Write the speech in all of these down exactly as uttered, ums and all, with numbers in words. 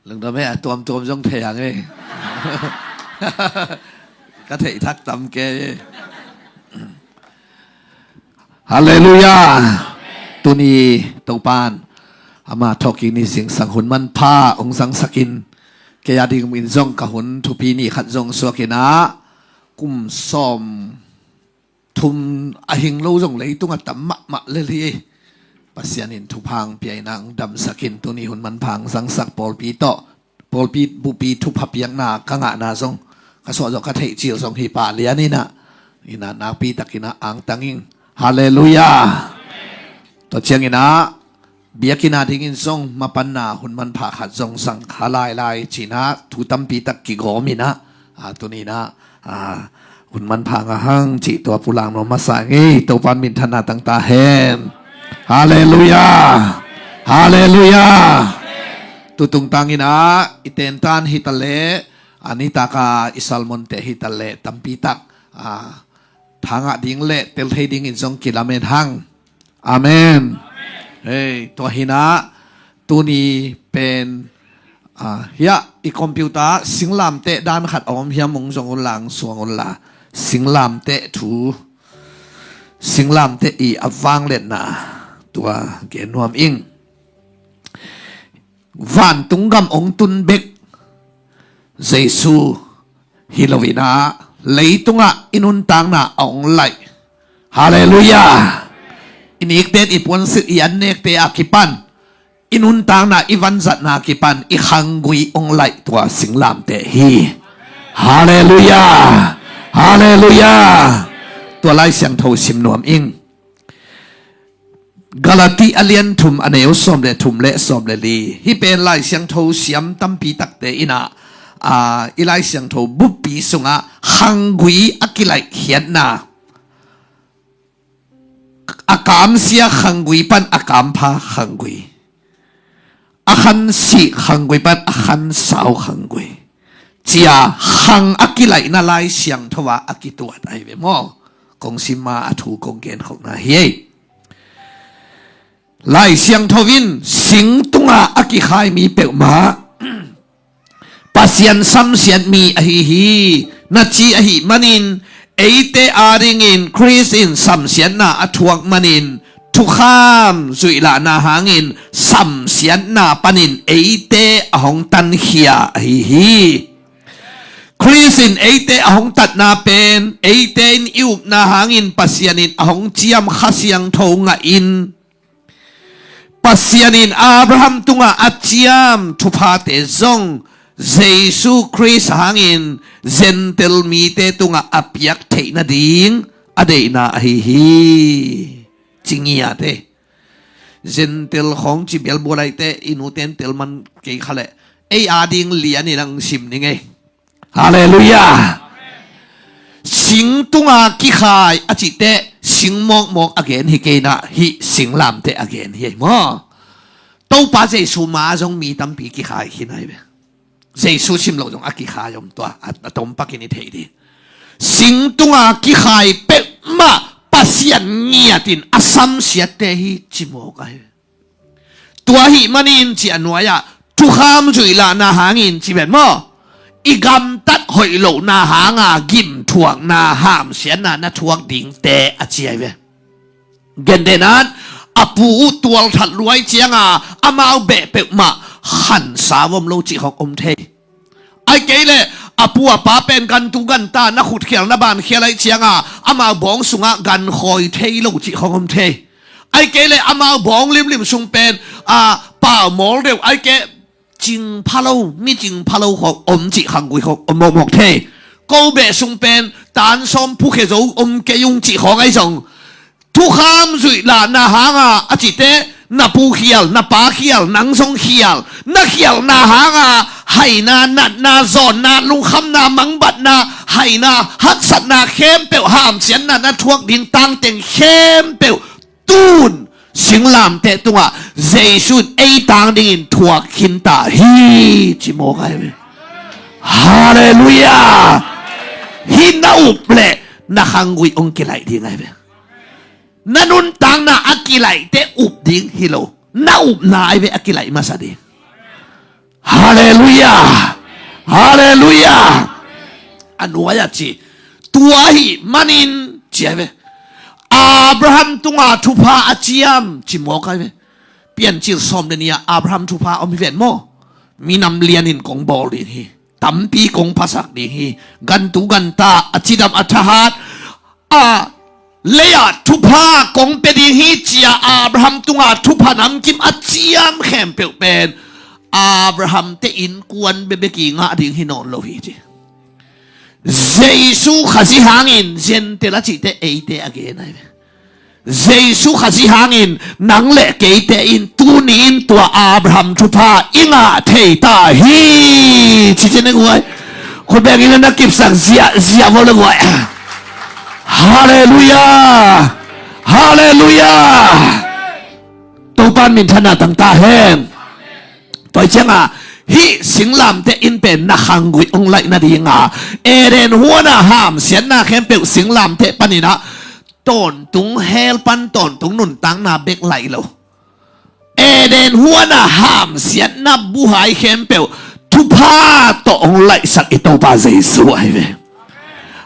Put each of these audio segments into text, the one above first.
Lungdam e, a tuamtuam zong thei hang e. Ka theih thak tam kei e. Halleluiah. Tuni Topan ama thawhkik ni zingsang hun manpha hong zangsakin, kei a dingin zong ka hun thupi ni khat zong suakin ah, kum sawm thum a hing lo zong leitungah tam mahmah lel hi. Pasian in thupha hong pia in ah hong damsakin, tuni hun manpha hong zangsak pawlpi tawh, pawlpi bupi thupha piakna ka ngahna zong, ka suah zawh ka theih cil zong hi pah lian in ah, in ah nakpi takin ah angtang ing. Halleluiah. Tua ciangin ah biakinn a dingin zong mapanna hun manpha khat zong zang kha lailai ci-in ah thu tampi tak kigawm in ah, a, tuni in ah, a, hun manpha ngah hang cih tua pulak nuam masa ing ei. Topan minthanna tang ta hen. Halleluiah. Halleluiah. Tutung tangin ah i tentan hi ta leh, a, nitak a i sermon-te hi ta leh tampi tak, a, thangah ding le tel thei dingin zong kilamen hang. Amen. Hei, tua hi in ah tuni pen, a, hiah i computer singlamteh dan khat a om hiam, hong zong unla, hong suang unla. Singlamteh thu, singlamteh i a vangliatna tua gen nuam ing. Vantung gam hong tun bek Jesu hi lo in ah, leitungah i nuntakna a hong laih. Halleluiah. I nikten, i puansilh, i annekte a kipan, i nuntakna, i vanzatna a kipan i khanggui hong laih tua singlamteh hi. Halleluiah. Halleluiah. Tua Lai Siangtho sim nuam ing. Galati a lian thum, a neu sawm le thum le sawm le li. Hih pen Lai Siangtho siam tampi takte in ah, a, i Lai Siangtho buppi sungah khanggui a kilaihkhiatna, a kamsia khanggui pan a kampha khanggui, a khansih khanggui pan a khansau khanggui, cia khang a kilaihna Lai Siangtho ah a kituat ahi ve maw. Kong sim ma a thu kong genkholhna hi ei. Lai Siangtho in sing tungah a kikhai mi peuhmah Pasian samsiat mi ahi hi, na ci ahih manin, eite adingin Khrist in samsiatna a thuak manin, thukham zuihlahna hangin samsiatna panin eite a hong tankhia ahi hi. Khrist in eite a hong tatna pen, eite in i upna hangin Pasian in a hong ciam Kha Siangtho ngahin, Pasian in Abraham tungah a ciam thuphate zong Jesu Khrist hangin Gentile mite tungah a piak theih nading a deihna ahi hi. Ci ngiat e. Gentile khawng ci bialbual aite, i nuten tel man kei kha leh, ei ading lian in ang sim ning ei. Halleluiah. Sing tunga kikhai a cihte sing mawkmawk a gen hi kei in ah, hih singlamteh a gen hi ei maw. Topa Jesu ma zong mi tampi kikhai khin ahi ve. Jesu sim lo zong a kikhai om tua, a, a tom pakin i theih ding. Sing tunga kikhai peuhmah Pasian ngiatin a samsiatte hi ci mawk ahi. Tua ahih manin ci a nuai-ah, thukham zuihlahna hangin ci ven maw, i gamtat hoih lohna hanga gimthuakna hamsiatna na thuak dingte a ci ahi ve. Gendenan, a pu uh tualthat luai cianga amau beh peuhmah khansa vom lo cih khawng om thei. Ai kei leh a pu a pa pen gantu ganta na khutkhial na bankhial aih cianga amau bawng sungah gankhawi thei lo cih khawng om thei. Ai kei leh amau bawng limlim sung pen a pau mawl deuh, ai kei cingpha lo, mi cingpha lo khawng om cih khanggui khawng om mawkmawk thei. Ko beh sung pen tan sawm phukhe zo om kei ung cih khawng ahi zong, thukham zuihlahna hanga a cihte, na pu khial, na pa khial, nang zong khial, na khialna hanga haina, natna, zawnna, lungkhamna, mangbatna, haina, haksatna khempeuh, hamsiatna na thuak ding tangteng khempeuh tun singlamteh tungah Jesu in ei tang dingin thuak khin ta hi ci mawk ahi ve. Halleluiah. Hih na up leh na khanggui hong kilaih ding ahi ve. Na nuntakna a kilaihte up ding hi lo, na upna ahi ve a kilaih masa ding. Halleluiah. Halleluiah. A nuai a ci, tua ahih manin ci ai ve, Abraham tunga thupha a ciam ci mawk ai ve. Piancil sawm le nih ah Abraham thupha om hi ven maw? Minam lianin kong bawl ding hi, tampi kong phasak ding hi, gantu ganta, a cidam a thahat, a lei-ah thupha kong pia ding hi, ci-a Abraham tunga thupha namkim a ciam khempeuh pen Abraham te innkuan bekbek i ngah ding hi nawn lo hi ci. Jesu Khazih hangin Gentile a cihte eite a gen ai ve. Jesu Khazih hangin nang le keite in tuni in tua Abraham thupha i ngah thei ta hi. Cici ne guai. Khutbeng in na kipsak ziahziah vua le guai. Halleluiah. Halleluiah. Topan minthanna tang ta hen. Tua cianga hih singlamteh in pen na khangguih hong laih nadinga Eden huana hamsiatna khempeuh singlamteh paninah tawntung hell pan tawntung nuntakna bek laih lo. Eden huana hamsiatna buhai khempeuh thupha tawh hong laihsak i Topa Jesu ahi ve.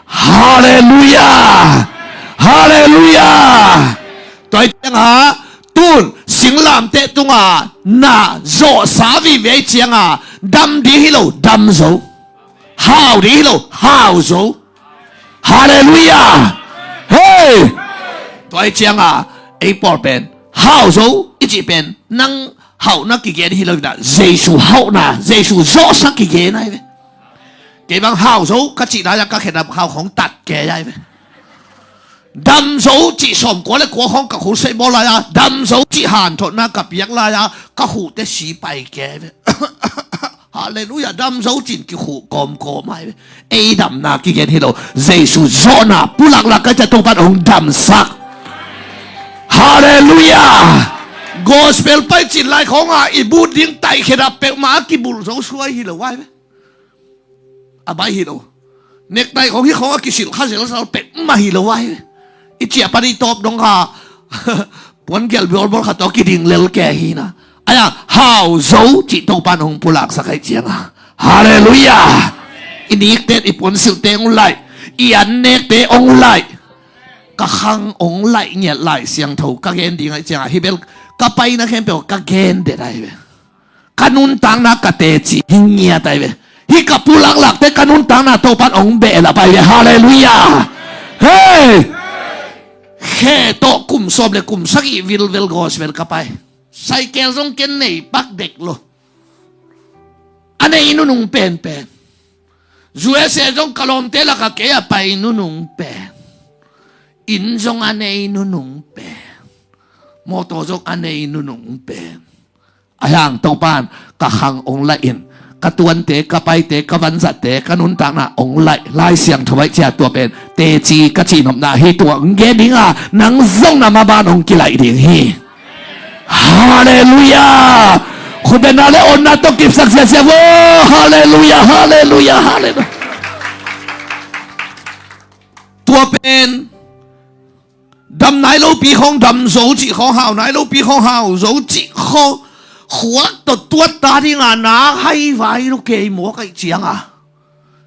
Halleluiah. Halleluiah. Tua cianga tun singlamteh tunga na zawhsa vive cianga dam ding hi lo, dam zo. Hau ding hi lo, hau zo. Halleluiah. Hei. Tua cianga ei pawl pen hau zo i cih pen nang hauhna kigen hi lo ina, Jesu hauhna, Jesu zawhsa kigen ahi ve. Kei bang hau zo ka cih lai-a ka khedap hau khong tat kei ahi ve. Dam zo cih sawmkua le kua khong ka khut sei bawl lai-a, dam zo cih hanthotna ka piak lai-a ka khuhte si pai kei ahi ve. Halleluiah. Dam zo cin kikhuh kawmkawm ahi ve. Ei damna kigen hi lo, Jesu zawhna pulaklak ka cia Topan hong damsak. Halleluiah. Gospel paicin lai khonga i but ding taih khedap peuhmah a kibulh zo suai hi lo ahi ve. A baih hi lo. Nektaih khong hi khong a kisilh kha zelzal peuhmah hi lo ahi ve. I ciah pan i tawp dong kha puan gelh biawlbawl kha tawh kiding lel kei hina. Aia hau zo cih Topan hong pulaksak ahi cianga. Halleluiah. I nikten i puansilhte hong laih, i annekte hong laih. Ka khang hong laih ngiat lai siangtho ka gen ding ahi cianga hi bel ka paina khempeuh ka gen det ahi ve. Ka nuntakna ka teci hi ngiat ahi ve. Hih ka pulaklakte ka nuntakna Topan hong behlap ahi ve. Halleluiah. Hei. Khe tawh kum sawm le kum sagih vilvel gospel ka pai. Saikel zong ken nei pak dek lo. A nei nunung penpen. U S A zong ka lawmte laka kei a pai nunung pen. Inn zong a nei nunung pen. Mawtaw zong a nei nunung pen. A hiang Topan ka khang hong laih in ka tuante, ka paite, ka vanzatte, ka nuntakna hong laih lai siangtho ahi cia tua pen teci ka cihnopna hi. Tua hong gen dinga nang zong na maban hong kilaih ding hi. Halleluiah. Khutbetna le awnna tawh kipsak ziahziah vo. Halleluiah. Halleluiah. Halleluiah. Tua pen dam nai lopi khong dam zo cih khong, hau nai lopi khong hau zo cih khong, khuak tawh tuat ta dinga nak hai vai lo kei mawk ahi cianga.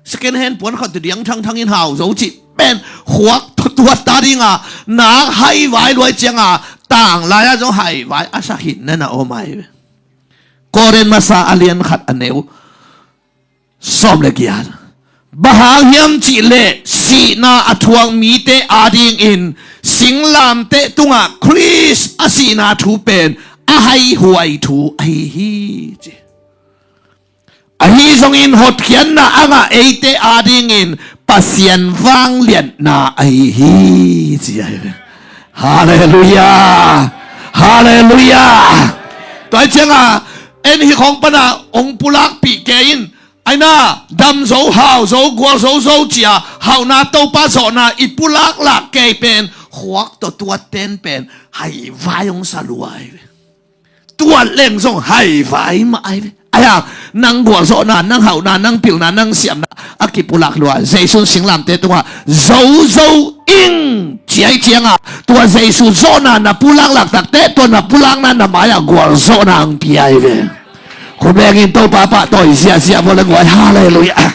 Second hand puan khat diang thangthang in hau zo cih pen khuak tawh tuat ta dinga nak hai vai lo ahi cianga, tang lai-a zong hai vai a sak hi nena om ahi ve. Korin masa a lian khat a neu sawm le giat. Bang hang hiam cihleh sihna a thuak mite adingin singlamteh tungah Khrist a sihna thu pen a haihuai thu ahi hi ci. Ahi zongin hotkhiatna a ngah eite adingin Pasian vangliatna ahi hi ci ahi ve. Halleluiah. Halleluiah. Tua ahi cianga en hi khong pana hong pulakpih kei in. Aina dam zo, hau zo, gual zo zo cia hauhna Topa zawhna i pulaklak kei pen khuak tawh tuat ten pen hai vai hong sa lua ahi ve. Tuat leng zong hai vai mah ahi ve. Aia nang gualzawhna, nang hauhna, nang pilna, nang siamna a kipulak lua. Jesu in singlamteh tungah zo zo ing ci ahi cianga tua Jesu zawhna na pulaklak takteh tua na pulakna na mai-ah gualzawhna ang pia ahi ve. Khut bengin Topa pahtawi ziahziah vua le guai. Halleluiah.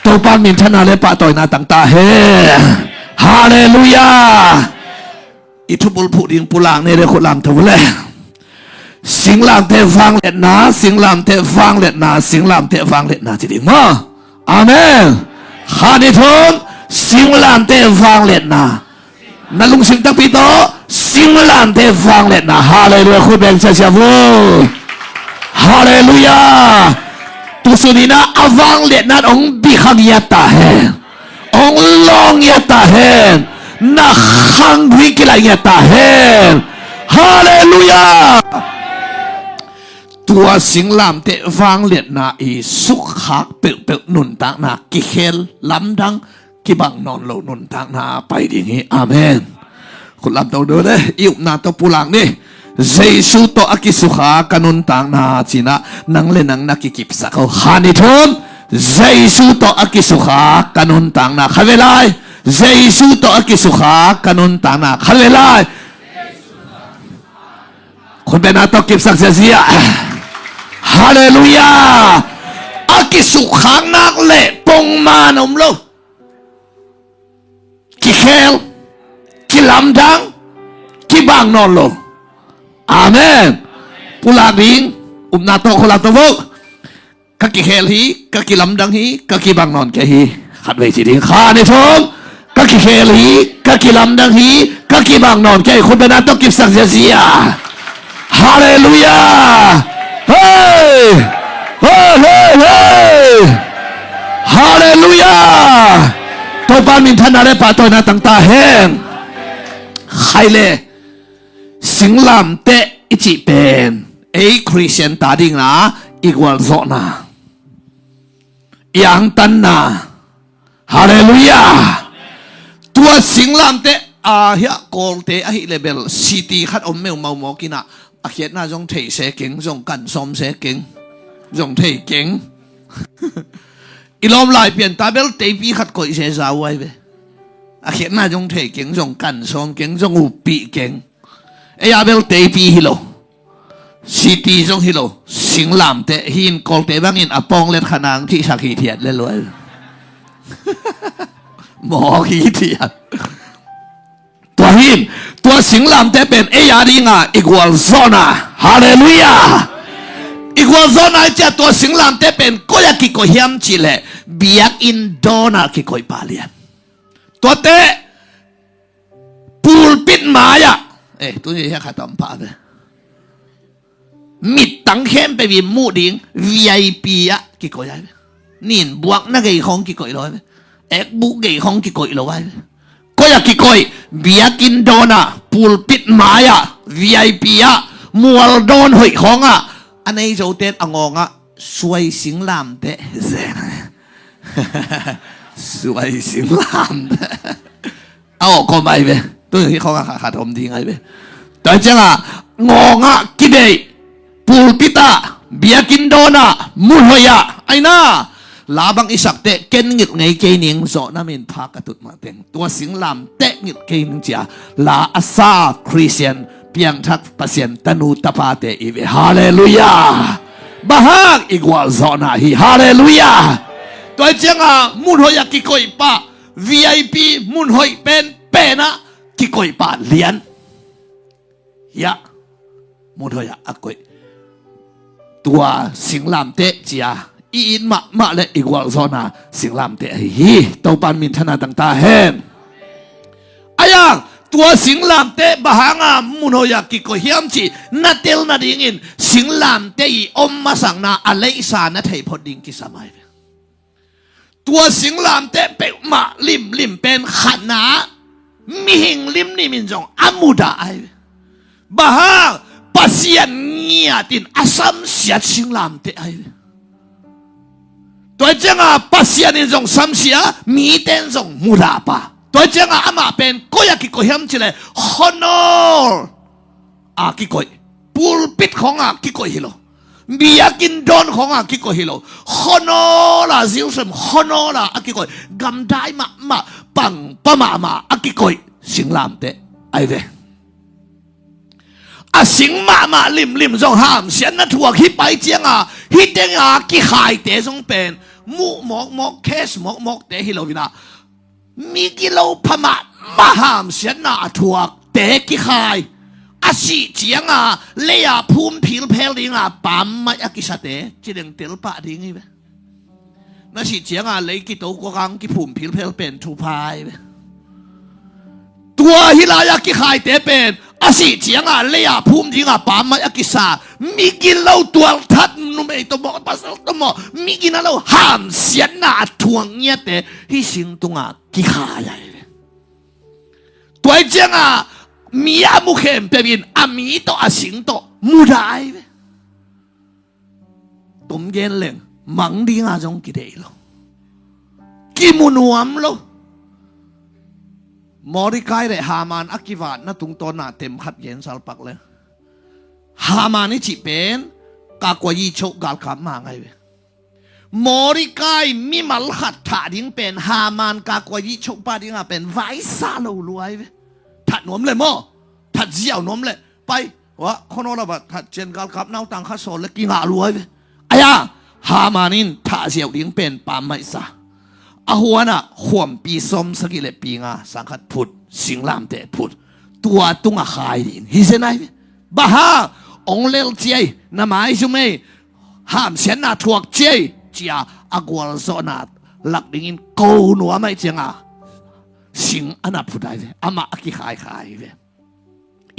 Topa minthanna le pahtawina tangta hen. Halleluiah. I thubul phuh ding pulak ne le khut lamto le. Singlamteh vangliatna, singlamteh vangliatna, singlamteh vangliatna ci ding maw? Amen. Khat, nih, thum. Singlamteh vangliatna. Na lungsim takpi tawh singlamteh vangliatna. Halleluiah. Khut beng ciacia vua. Halleluiah. Tusun in a vangliatna hong bikha ngiat ta hen. Hong lawng ngiat ta hen. Na khanggui kilaih ngiat ta hen. Halleluiah. Tua singlamteh vangliatna i sukkhak peuhpeuh nuntakna kikhel lamdang kibang nawn lo nuntakna pai ding hi. Amen. Khut lamto deuh le i upna tawh pulak ni. Jesu tawh a kisukha ka nuntakna ci-in a nang le nang na kikipsak o. Khat, nih, thum. Jesu tawh a kisukha ka nuntakna. Khat vei lai. Jesu tawh a kisukha ka nuntakna. Khat vei lai. Khut bengna tawh kipsak ziahziah. Halleluiah. A kisukkhak nak le pongman om lo. Kikhel, kilamdang, kibang nawn lo. Amen. Pulak ding, upna tawh khut lamto vua. Ka kikhel hi, ka kilamdang hi, ka kibang nawn kei hi. Khat vei ci ding. Khat, nih, thum. Ka kikhel hi, ka kilamdang hi, ka kibang nawn kei hi. Khut bengna tawh kipsak ziahziah. Halleluiah. Hei. Hei, hei, hei. Halleluiah. Topa minthanna le pahtawina tangta hen. Khai le. Singlamteh i cih pen ei Khristian ta dingin a i gualzawhna, i angtanna. Halleluiah. Tua singlamteh a hiah Kawlte ahih leh bel city khat om meumau mawk in a, a khiatna zong thei se keng, zong kan sawm se keng, zong thei keng. I lawm lai pian ta bel teipi khat koih se za uh ai ve. A khiatna zong thei keng, zong kan sawm keng, zong uppih keng. Ei a bel teipi hi lo. City zong hi lo. Singlamteh hi in Kawlte bangin a pawng let khat nang thihsak hi thiat le luai. Mawk hi thiat. Tua hi in, tua singlamteh pen ei a dingin a i gualzawhna. Halleluiah. I gualzawhna i cih a tua singlamteh pen koi a kikoih hiam cih leh biakinn dawn a kikoih pah lian. Tuate pulpit mai-ah, eh, tuni hiah khat om pah ve. Mittang khempeuh in muh ding V I P ah kikoih ai ve. Nin buakna gei khawng kikoih lo ai ve. Ekbuk gei khawng kikoih lo ai ve. Koi a kikoih, biakinn dawn ah, pulpit mai-ah, V I P ah, mual dawn hoih khawng ah, a nei zote in a ngawng ah suai singlamteh. Suai singlamteh. A awh kawm ai ve. Tu hi khawng a khat, khat om ding ai ve. Tua ciangin a ngawng ah kideih, pulpit ah, biakinn dawn ah, mun hoih ah, ai na. La bang i sak teh ken ngilh ngei kei ning, zawhna min pha ka tut mah teng. Tua singlamteh ngilh kei ning ci-a la a sa Khristian piangthak Pasian tanu tapate i ve. Halleluiah. Bang hang, i gualzawhna hi. Halleluiah. Tua ciangin a mun hoih ah kikoih pah, V I P mun hoih penpen ah kikoih pah lian. Hiah mun hoih ah a koih. Tua singlamteh ci-a i it mahmah le i gualzawhna singlamteh ahi hi. Topa in minthanna tang ta hen. Ai ang, tua singlamteh bang hangin mun hoih ah kikoih hiam cih na tel nadingin singlamteh i om masakna a leisa na thei phot ding kisam ai ve. Tua singlamteh peuhmah limlim pen khatna mihing limlim in zong a mudah ai ve. Bang hang, Pasian ngiat in a samsiat singlamteh ai ve. Tua ciangin Pasian in zong samsia, mite in zong mudah pah. Tua ciangin amah pen koi ah kikoih hiam cih leh, khuanawl ah kikoih. Pulpit khawng ah kikoih hi lo. Biakinn dawn khawng ah kikoih hi lo. Khuanawl ah, Jerusalem khuanawl ah a kikoih. Gamdai mahmah, pangpa mahmah a kikoih singlamteh ai ve. A sing mahmah limlim zong hamsiatna thuak hi pai cianga, hih tenga kikhaite zong pen muh mawkmawk, cash mawkmawkte hi lo inah, migilo pha mahmah hamsiatna a thuakte kikhai. A sih cianga leia phum philphel dinga pammaih a kisate cideng telpah ding hi ve. Na sih cianga lei kito kuakang kiphum philphel pen thupha hi ve. Tua hi lai-a kikhaite pen a sih cianga leia phum dinga pammaih a kisa, migilo tualthat numei tawh mawh, pasal tawh mawh, migina lo hamsiatna a thuak ngiate hih sing tunga kikhai ahi ve. Tua hi cianga mi a mu khempeuh in a mi tawh a sing tawh mudah ahi ve. Tom gen leng mang dinga zong kideih lo, kimu nuam lo. Mordecai le Haman a kivatna tungtawna tem khat gen salpak le, Haman i cih pen kakuayi choh galkap mang ahi ve. Mordecai mimal khat thah ding pen Haman kakuayi choh pa dinga pen vaisa lo lua ahi ve. That nuam le maw, that ziau nuam le pai, wa, khono la va that cian galkap nautang kha sawl le kingah lua ahi ve. Aya, Haman in thah ziau ding pen pammaih sa. A huanah khuampi sawm sagih le pi nga sangkhat phut, singlamteh phut. Tua tunga khai ding hi zen ahi ve. Bang hang, ong lel ciai, na maizum ei, hamsiatna thuak ciai, cia a gualzawhna lak dingin ko nuam ahi cianga sing a na phut ahi ve. Amah a kikhaikhai ahi ve.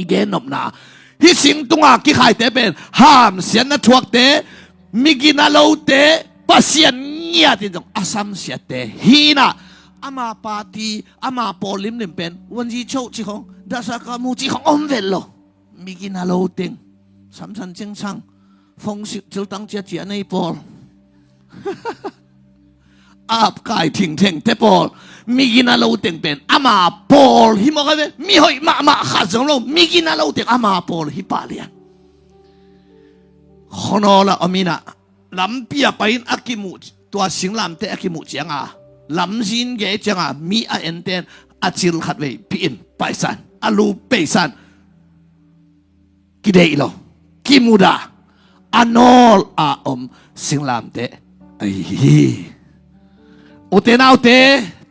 I gennopna, hih sing tunga kikhaite pen hamsiatna thuakte, migina lote, Pasian ngiatin zong a samsiate hi inah, ama party, ama pawl limlim pen wanzi choh cih khong, dasa kamu cih khong om vet lo. Migina lo teng, samsan cingsang, fong siltang ciacia nei pawl, apkai thingthengte pawl, migina lo teng pen ama pawl hi mawk ahi ve. Mihoih mahmah khat zong lo, migina lo teng ama pawl hi pah lian. Khonawla om inah, lampia pai-in a kimuh, tua singlamteh a kimuh cianga, lamzin gei cianga mi a enten a cil khat vei pih in paisan, a lu peisan, kideih lo, kimudah, a nawl a om singlamteh ahi hi. Ute naute,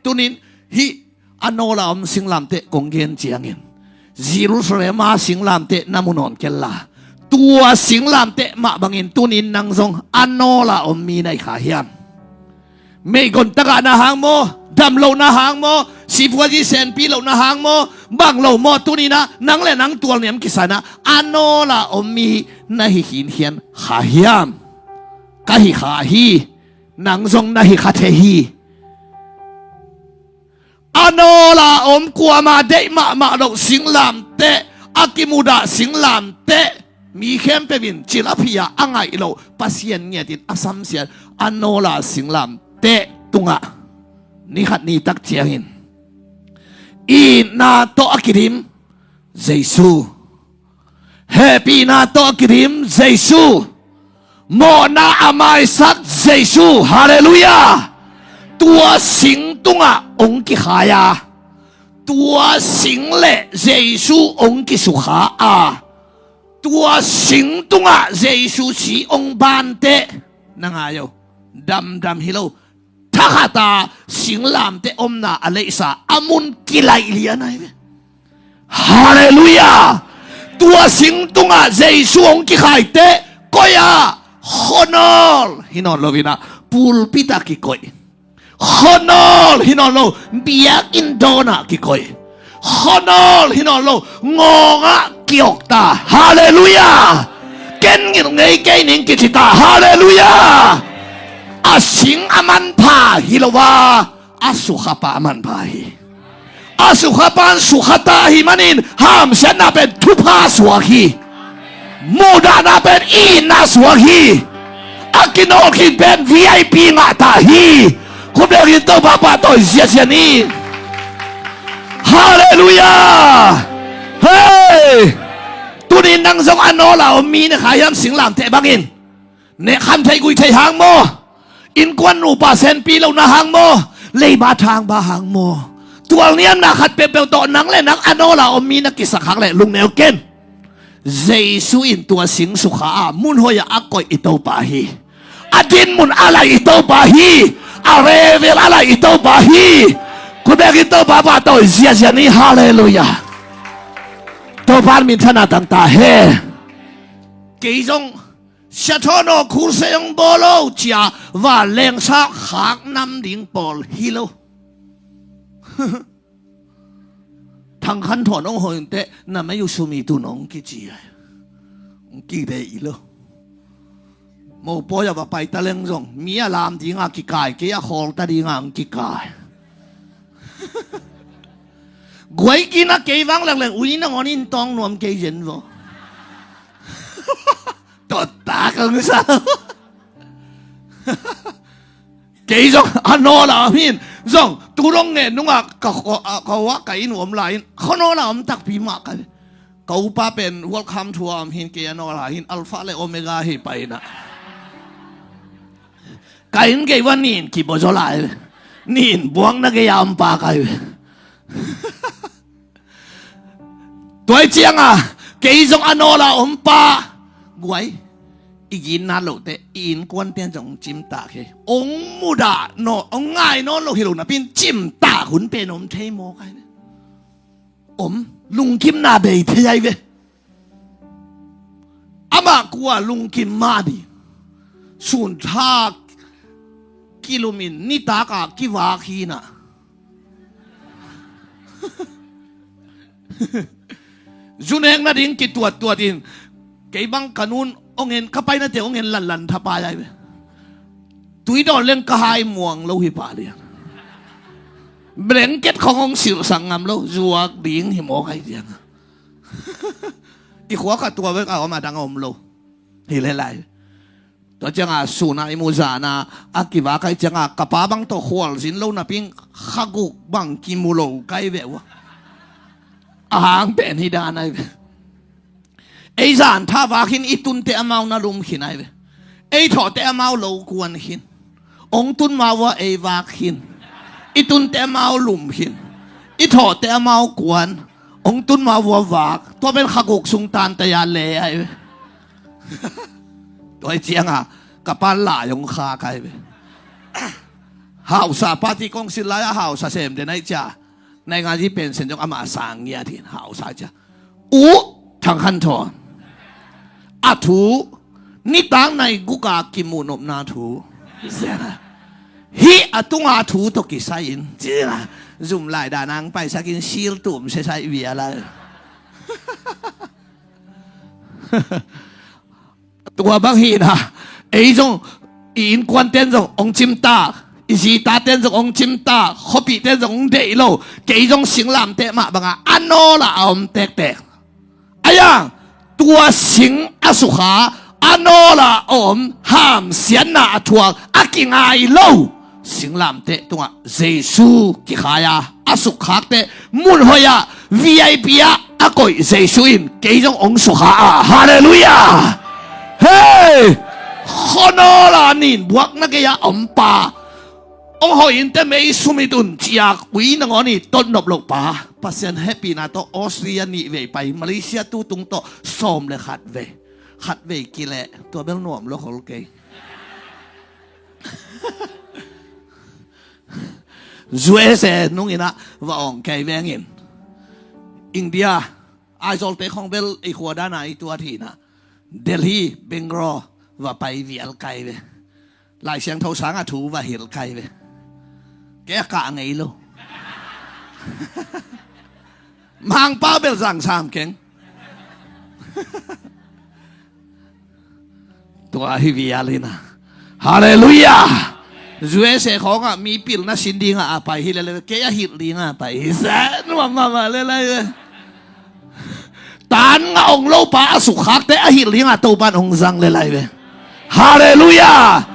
tunin hih a nawl a om singlamteh kong gen ciangin, Jerusalem a singlamteh na mu nawn kei la, tua singlamteh mah bangin tunin nang zong a nawl a om mi na hi kha hiam? Meigong tagah na hang maw, dam loh na hang maw, sipuazi senpi loh na hang maw, bang lo maw, tuninah nang le nang tualniam kisanah a nawl a om mi na hi khinkhian kha hiam? Ka hi kha hi. Nang zong na hi kha thei hi. A nawl a om, kuama deih mahmah loh singlamteh, a kimudah singlamteh, mi khempeuh in cil a phi-a a ngaih loh Pasian ngiatin a samsiat a nawl a singlamteh tungah ni khat ni tak ciangin itna tawh a kidim Jesu, hehpihna tawh a kidim Jesu, mawhna a maisak Jesu, halleluiah. Tua sing tungah hong kikhai a, tua sing le Jesu hong kisukha a, tua sing tungah Jesu si hong banteh, na ngai o, damdam hi lo, thakhata singlamteh omna a leihsa a mun kilaih lian ahi ve. Halleluiah. Tua sing tungah Jesu hong kikhaiteh koi-ah, khuanawl hi nawn loinah pulpit ah kikoih, khuanawl hi nawn lo biakinn dawnah kikoih, khuanawl hi nawn lo ngawngah kiawkta, halleluiah. Ken ngilh ngei kei ning kicita, halleluiah. A sing a manpha hi lo a, a sukhapa a manpha hi. A sukhapan sukhata hi manin hamsiatna pen thupha suak hi. Muhdahna pen itna suak hi. A kinawlkhin pen V I P ngahta hi. Khupdeuhin Topa pahtawi ziazia ni. Halleluiah. Hei, tunin nang zong a nawl a om mi na hi kha hiam singlamteh bangin? Nehkham thei gui thei hang maw? Innkuan nupa senpi lohna hang maw? Leiba thangba hang maw? Tualniamna khat peuhpeuh tawh nang le nang a nawl a om mi na kisak hang leh lungneu ken. Jesu in tua sing sukha a, mun hoih ah a koih i Topa hi. A din mun a laih i Topa hi. A level a laih i Topa hi. Khut bengin Topa pahtawi ziazia ni. Halleluiah. Topa minthanna tangta hen. Kei zong Sia Thawn aw, khulse hong bawl lo cia, vanleng sa khak nam ding pawl hi lo. Thang Khan Thawn hong hoih inteh, na mei uh sum it un hong kici ai. Hong kidei lo. Mopawi a va pai ta leng zong mi a lam dinga kikai, kei a khawl ta dinga hong kikai. Guai kina kei vang leklek ui nangawn in tawng nuam kei zen vaw. Tawttak hong sa. Kei zong a nawl a om hin zong tu dong ngen nungah ka kho-, a, ka uah ka inn uh om lai in kho nawl a om takpi mah ka, ka upa pen Welcome to a om hin kei a nawl a hin Alpha le Omega hi pai na. Ka inn gei uah nin kibaw zaw lai ve. Nin buakna gei a om pa kai ve. Tua hi cianga kei zong a nawl a om pa guai. I ginna lohteh i innkuanten zong hong cimtak hi. Hong mudah nawn, hong ngai nawn lo hi lo napi in cimtak hun pen om thei maw kai ve. Om, lungkimna bei thei ai ve. Amah kua lungkim mah ding. Suntha kilumin nitaka kivak hinah. Zu nek nading kituattuat in kei bang ka nun hong en, ka painate hong en lanlan thapai ai ve. Tui dawn leng ka hai muang lo hi pah lian. Blanket khong hong silhsak ngam lo, zuak ding hi mawk ai tiang. I khua khat tua bek a om, a dang a om lo. Hi le lai. Tua cianga suna i mu zana a kivak ai cianga ka pa bang tawh khualzin lo napi in kha guk bang kimu lo kai ve ua. A hang pen hi dan ai ve. Ei zan tha vak hin i tunte amau na lum khin ai ve. Ei thawhte amau lo kuan khin. Ong tun mau ua ei vak khin. I tunte amau lum khin. I thawhte amau kuan. Ong tun mau ua vak. Tua pen kha guk sung tan taya le ai ve. Tua hi cianga ka pa lai ong kha kai ve. Hausa party kong sil lai a hausa sem den ai cia. Nai nga ji pension jong ama sang ngia thin hausa cia. U Thang Khan Thawn. A thu nitak nai guka kimuh nopna thu. Hi a tunga thu tawh kisai in. Zum lai danang paisakin sil tum sesai via lai. Tua bang hina ei zong i innkuanten zong ong cimtak, i zitaten zong ong cimtak, khuapihten zong ong deih lo, kei zong singlamteh mah banga a nawla a om tektek. Ayang tua sing a sukha a nawla a om hamsiatna a thuak a kingai lo singlamteh tungah Jesu kikhai a, a sukkhakte mun hoih ah V I P ah a koih Jesu in kei zong ong sukha a. Halleluiah. Hei, khonawla nin buakna gei-ah a om pa ong hoih inteh mei sum it un ciak ui nangawn i tot nop loh pa Pasian hehpihna tawh Australia nih vei pai, Malaysia tutung tawh sawm le khat vei, khat vei kileh tua bel nuam lo khol kei. U S A nungin ah va awng kei vengin India, Aizawlte khong bel i khua dana i tuat hinah Delhi, Bangalore va pai vial kai ve. Lai Siangtho sanga thu va hilh kai ve. Kei a kah ngei lo. Mangpa bel zang sam keng. Tua hi vial hina. Halleluiah. U S A khawngah mi pilna sin dingah a pai hi lele, kei a hilh dingah a pai hi sa nuam mahmah lele. Tan ngah ong lopa a sukkhakte a hilh dingah Topan ong zang lelai ve. Halleluiah.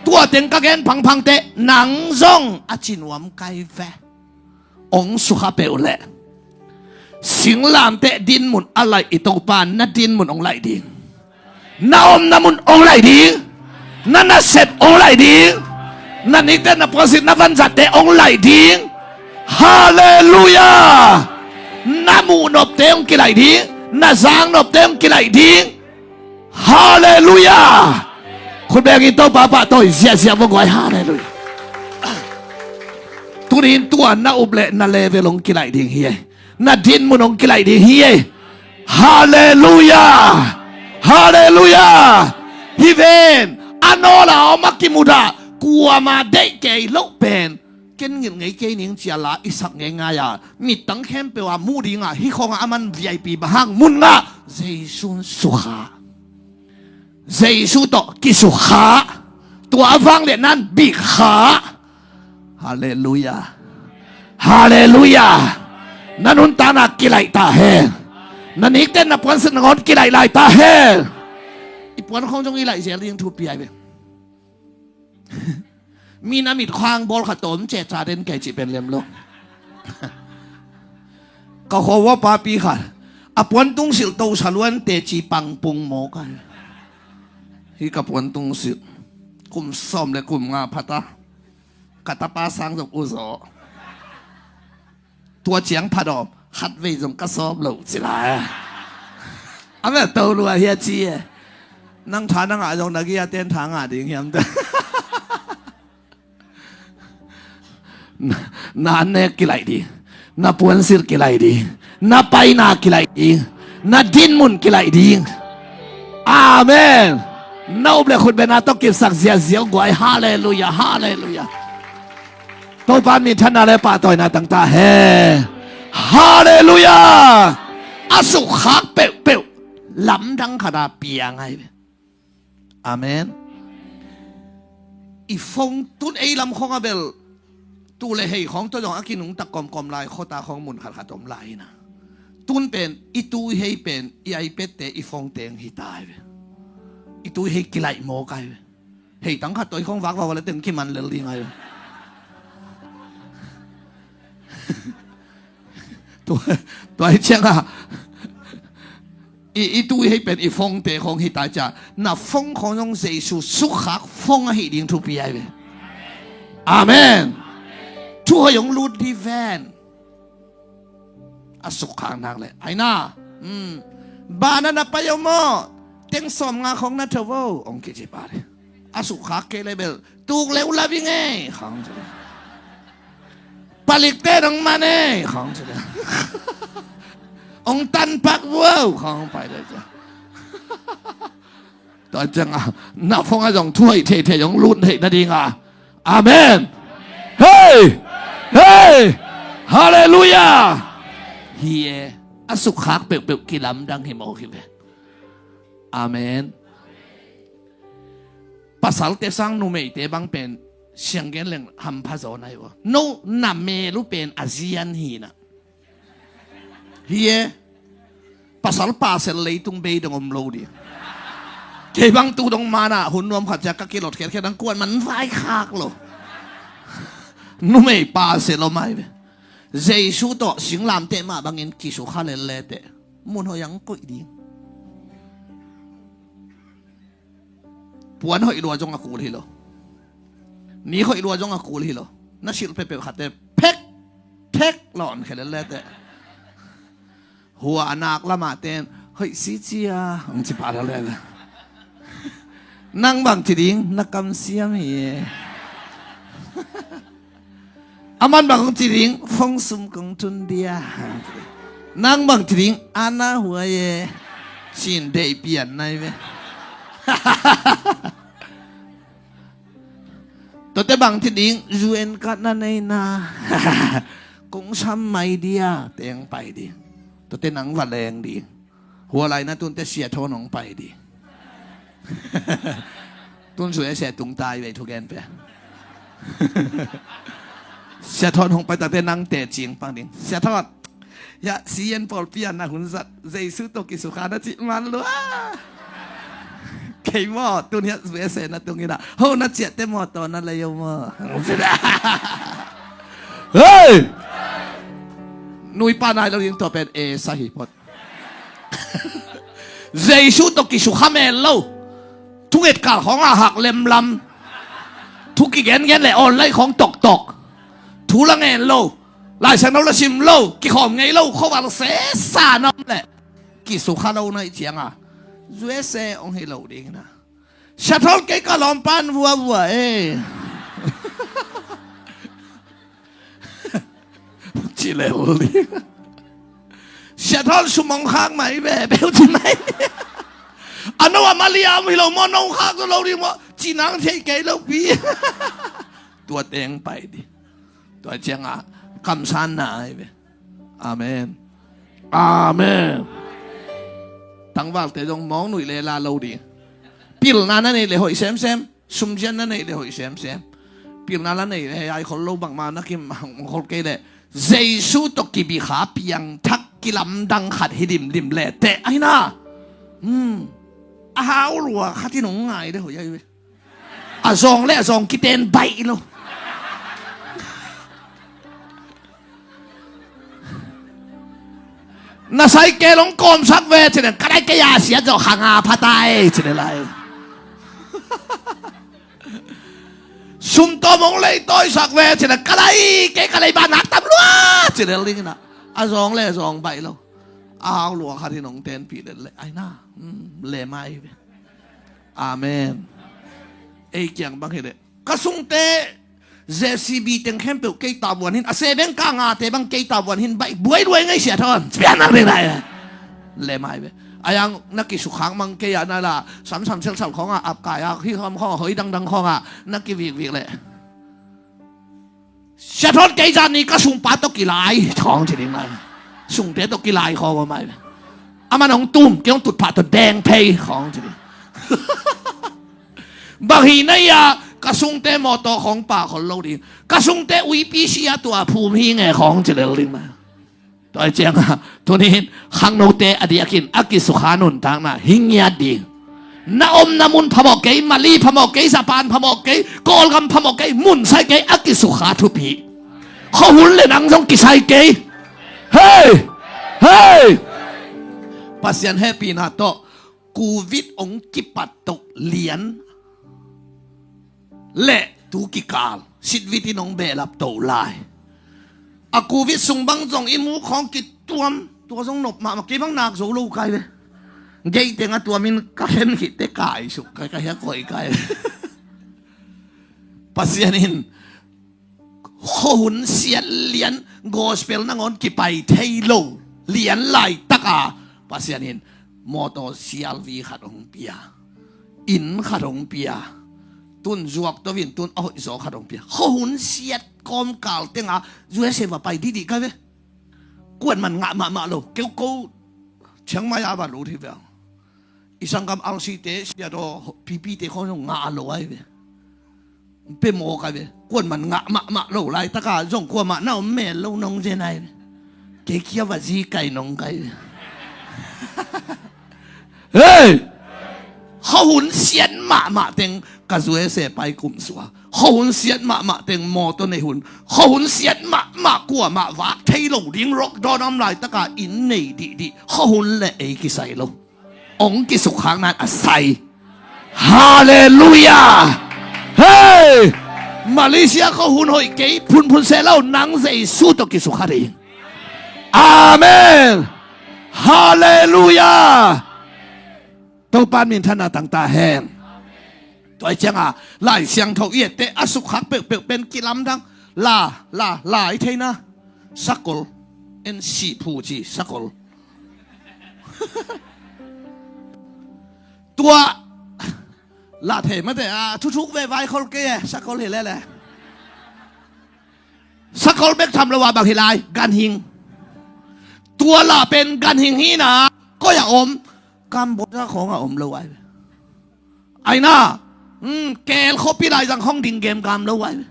Tua teng ka gen phangphangte nang zong a cinuam kai ve. Ong sukha peuh leh singlamteh dinmun a laih i Topa na dinmun ong laih ding. Na omna mun ong laih ding. Na nasep ong laih ding. Na nikte, na puansilh, na vanzatte ong laih ding. Halleluiah. Na muhnopte ong kilaih ding. Na zaknopte hong kilaih ding. Halleluiah. Khut bengin Topa pahtawi ziahziah vua guai. Halleluiah. Tuni-in tua na up le na level hong kilaih ding hi ei. Na dinmun hong kilaih ding hi ei. Halleluiah. Halleluiah. Hi ven. A nawla om a kimudah kuama deih kei loh pen ken ngilh ngei kei ning ci-a la i sak ngeingai a, mittang khempeuh a muh dingah hih khawngah aman V I P bang hang mun ngah. Jesu in sukha. Jesu tawh kisukha. Tua a vangliatna in bikha. Halleluiah. Halleluiah. Na nuntakna kilaih ta hen. Na nikten na puansilh nangawn kilaih lai ta hen. I puan khawng zong i laih zel ding thupi ai ve. Mi na mit khawng bawl khat tawm cehca den kei cih pen lem lo. Ka khuaua papi khat a puantung silh to saluan teci pangpung mawk ai. Hi ka puantung silh kum sawm le kum nga phata ka tapa sang zong uzaw. Tua ciang phat awm khatvei zong ka sawm lo ci lai. A mel to lua hi a ci e. Nang tha na ngah zong na giaten tha ngah ding hiam ta. Na, na annek kilaih ding. Na puansilh kilaih ding. Na paina kilaih ding. Na dinmun kilaih ding. Amen. Na up le khutbetna tawh kipsak ziahziah guai. Halleluiah. Halleluiah. Topa in minthanna le pahtawina tang ta hen. Halleluiah. A sukkhak peuhpeuh lamdang khat a piang ai ve. Amen. I phone tun ei lam khawng a bel tu le hei khawng tawh zong a kinungtak kawmkawm lai, khuata khawng mun khatkhat om lai hi na. Tun pen i tu i hei pen i iPad te i phone teng hi ta ai ve. I tu i hei kilaih mawk ai ve. Hei tang khat tawh i khawng vak vak le teng kiman lel ding ai ve. Tua, tua hi ciangah i, i tu i hei pen i phone te khawng hi ta ciah na phone khawng zong Jesu sukkhak phone ahi ding thupi ai ve. Amen. Thu hoi hong lut di ven. A sukkhak nak le ai na. Hmm. Bana na pai om aw. Teng sawm nga khawng na tho vo hong kici pah le. A sukkhak kei le bel tuk le uh la ving ei khawng ci le. Palikte nong man ei khawng ci le. Ong tanpak vuau khawng pai le ci. Tua ciangah na phone ah zong thu hoih theithei hong lut theih nadingah. Amen. Hei. Hei. Halleluiah. Hi e. A sukkhak peuhpeuh kilamdang hi mawk hi ve. Amen. Pasalte sang numeite bang pen sianggen leng hampha zaw nai uh a. No na mel uh pen a zian hi na. Hi e. Pasal pasel leitung bei dong om lo ding. Kei bang tu dong mana hun nuam khat ciak ka kilot khiatkhiat dang kuan man vaikhak lo. Numei pasel om ai ve. Jesu tawh singlamteh mah bangin kisukha lel leteh mun hoih ang koih ding. Puan hoih lua zong a kul hi lo. Ni hoih lua zong a kul hi lo. Na silh peuhpeuh khatte phek phek lawn khia lel leteh. Hua a nak lamah ten hoih si cia ang ci pah lel leteh. Nang bang ci ding na kamsiam hi e. Aman bang hong ci ding phone sum kong tun dia. Nang bang ci ding ana huai e. Cin deih pian nai ve. Tuate bang ci ding U N card na nei na. Kong sam mai dia teng pai ding. Tuate nang va leng ding. Hua lai na tunte Sia Thawn hong pai ding. Tun sui a Sia Tung tai vei thugen pe. Sia Thawn hong pai takte nang tecing pang ding. Sia Thawn. Ya, sian pawlpi a na hun zat Jesu tawh kisukha na cih man lua. Kei maw tun hiah U S A na tung inah ho na ciahte maw taw na lei o maw. Hei. Nuipa nai lo ding tua pen e sa hi phot. Jesu tawh kisukha mel lo. Thunget kal khawngah hak lemlam. Thu kigengen le online khawng toktok. Thu la ngen lo. Laisiangtho la sim lo. Kikhawm ngei lo khuaval sesa na om leh. kisukha lo na ih cianga, U S A hong hi lo ding na. Siathol kei ka lawmpan vuavua e. Ci lel ding. Siathol sum hong khak mai ve, beu ci mai. A no a mali a om hi lo maw, no khak zo lo ding maw, ci nang thei kei lo pi. Tua teng pai ding. Tua cianga kamsanna ai ve. Amen. Amen. Tangvalte zong mawng nuih le la lo ding. Pilna na neih le hoih semsem. Sumzian na neih le hoih semsem. Pilna la neih le ai khol lo, bangma na kimang khol kei le, Jesu tawh kibikha piangthak kilamdang khat hi dimdim le teh ahi na. Hmm. A hau lua khat in hong ngai le hoih ai ve. A zawng le a zawng kiten baih lo. Na saikel hong kawmsak ve cile, ka lai kei a siat zawh khanga phatai cile lai. Sumtawm hong leitawisak ve cile, ka lai kei, ka lai ba nak tam lua cile lingina. A zawng le a zawng baih lo. A hau lua khat in hong tenpih le le aina. Hmm, le mai ve. Amen. Ei kiang bang hi le, ka sungte J C B teng khempeuh kei tavuan hin, a seveng ka ngate bang kei tavuan hin, baih buai luai ngai sia thawn. Pian nang ding lai. Le mai ve. Ayang na kisukhak mang kei a na la, samsam selsal khawng a, apkai a, hi khawm khawng a, hoi dangdang khawng a, na kivikvik le. Siathon kei zani ka sungpa tawh kilai khawng ci ding lai. Sungte tawh kilai khawng a mai. Aman hong tum kei hong tutphah tawh deng phei khawng ci ding. Bang hi na ia ka sungte mawtaw khawng pa khol lo ding. Ka sungte uipi sia tua phum hi nge khawng ci lel ding mai. Tua cianga tunin khangnote a diakin a kisukha nuntakna hi ngiat ding. Na omna mun phamawh kei, Mali phamawh kei, Japan phamawh kei, Kawlgam phamawh kei, mun sai kei, a kisukha thupi. Khuahun le nang zong kisai kei. Hei! Hei! Pasian hehpihna tawh Covid hong kipat toh lian le tu kikal sitvit in hong behlap toh lai. A Covid sung bang zong i mu khawng kituam, tua zong nop mahmah, kei bang nak zo lo kai ve. Gei teng a tuamin ka khen khit te kai suk kai, ka hia koi kai. Pasian in khuahun siat lian, gospel nangawn kipai thei lo lian laitaka Pasian in mawtaw C R V khat hong pia, inn khat hong pia, tun zuak tovin tun a hoihzaw khat hong pia. Khuahun siat kawmkal tenga U S A va pai dihdih kai ve. Kuan man ngah mahmah lo, keu ko Chiang Mai a va lut hi ve. I sanggam R C te siat aw, P P te khawng zong ngah lo ai ve. Pe maw kai ve. Kuan man ngah mahmah lo laitaka zong kuamah na om mel lo nong zen ai ve. Kei kia va zi kai nong kai ve. Hei! Khuahun siat mahmah teng ka U S A pai kum sua. Khuahun siat mahmah teng mawtaw nei hun. Khuahun siat mahmah kuamah vak thei lo ding lockdown om laitaka inn nei dihdih. Khuahun le ei kisai lo. Hong kisukkhakna in a sai. Halleluiah. Hei! Malaysia khuahun hoih kei phunphun seh lo, nang Jesu tawh kisukha ding. Amen. Halleluiah. Topa minthanna tangta hen. Tua cianga Lai Siangtho i ette a sukkhak peuhpeuh pen kilamdang. La, la, la i theina. Sakol. En sih phu ci sakol. Tua la thei mate a thuthuk ve vai khol kei e, sakol hi lele. Sakol bek tham lo a bang hi lai, ganhing. Tua la pen ganhing hi na, koi a om, Cambodia khawng a om lo ai ve. Aina, hmm, kel khuapi laizang khawng ding gemgam lo ai ve.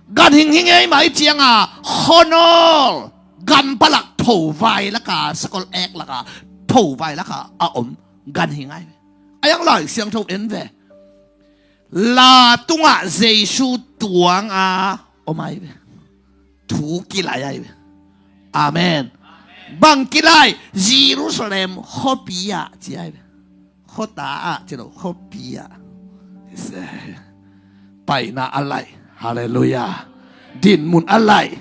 Ganhing hi ngei mai cianga, khuanawl, gam palak tho vai laka, sakol ek laka, tho vai laka a om ganhing ai ve. A yang Lai Siangtho en ve. La tungah Jesu tuang a om ai ve. Thu kilai ai ve. Amen. Bang kilai, Jerusalem khuapi ah ci ai ve. Khuata ah ci lo, khuapi ah. Paina a lai. Halleluiah. Dinmun a lai.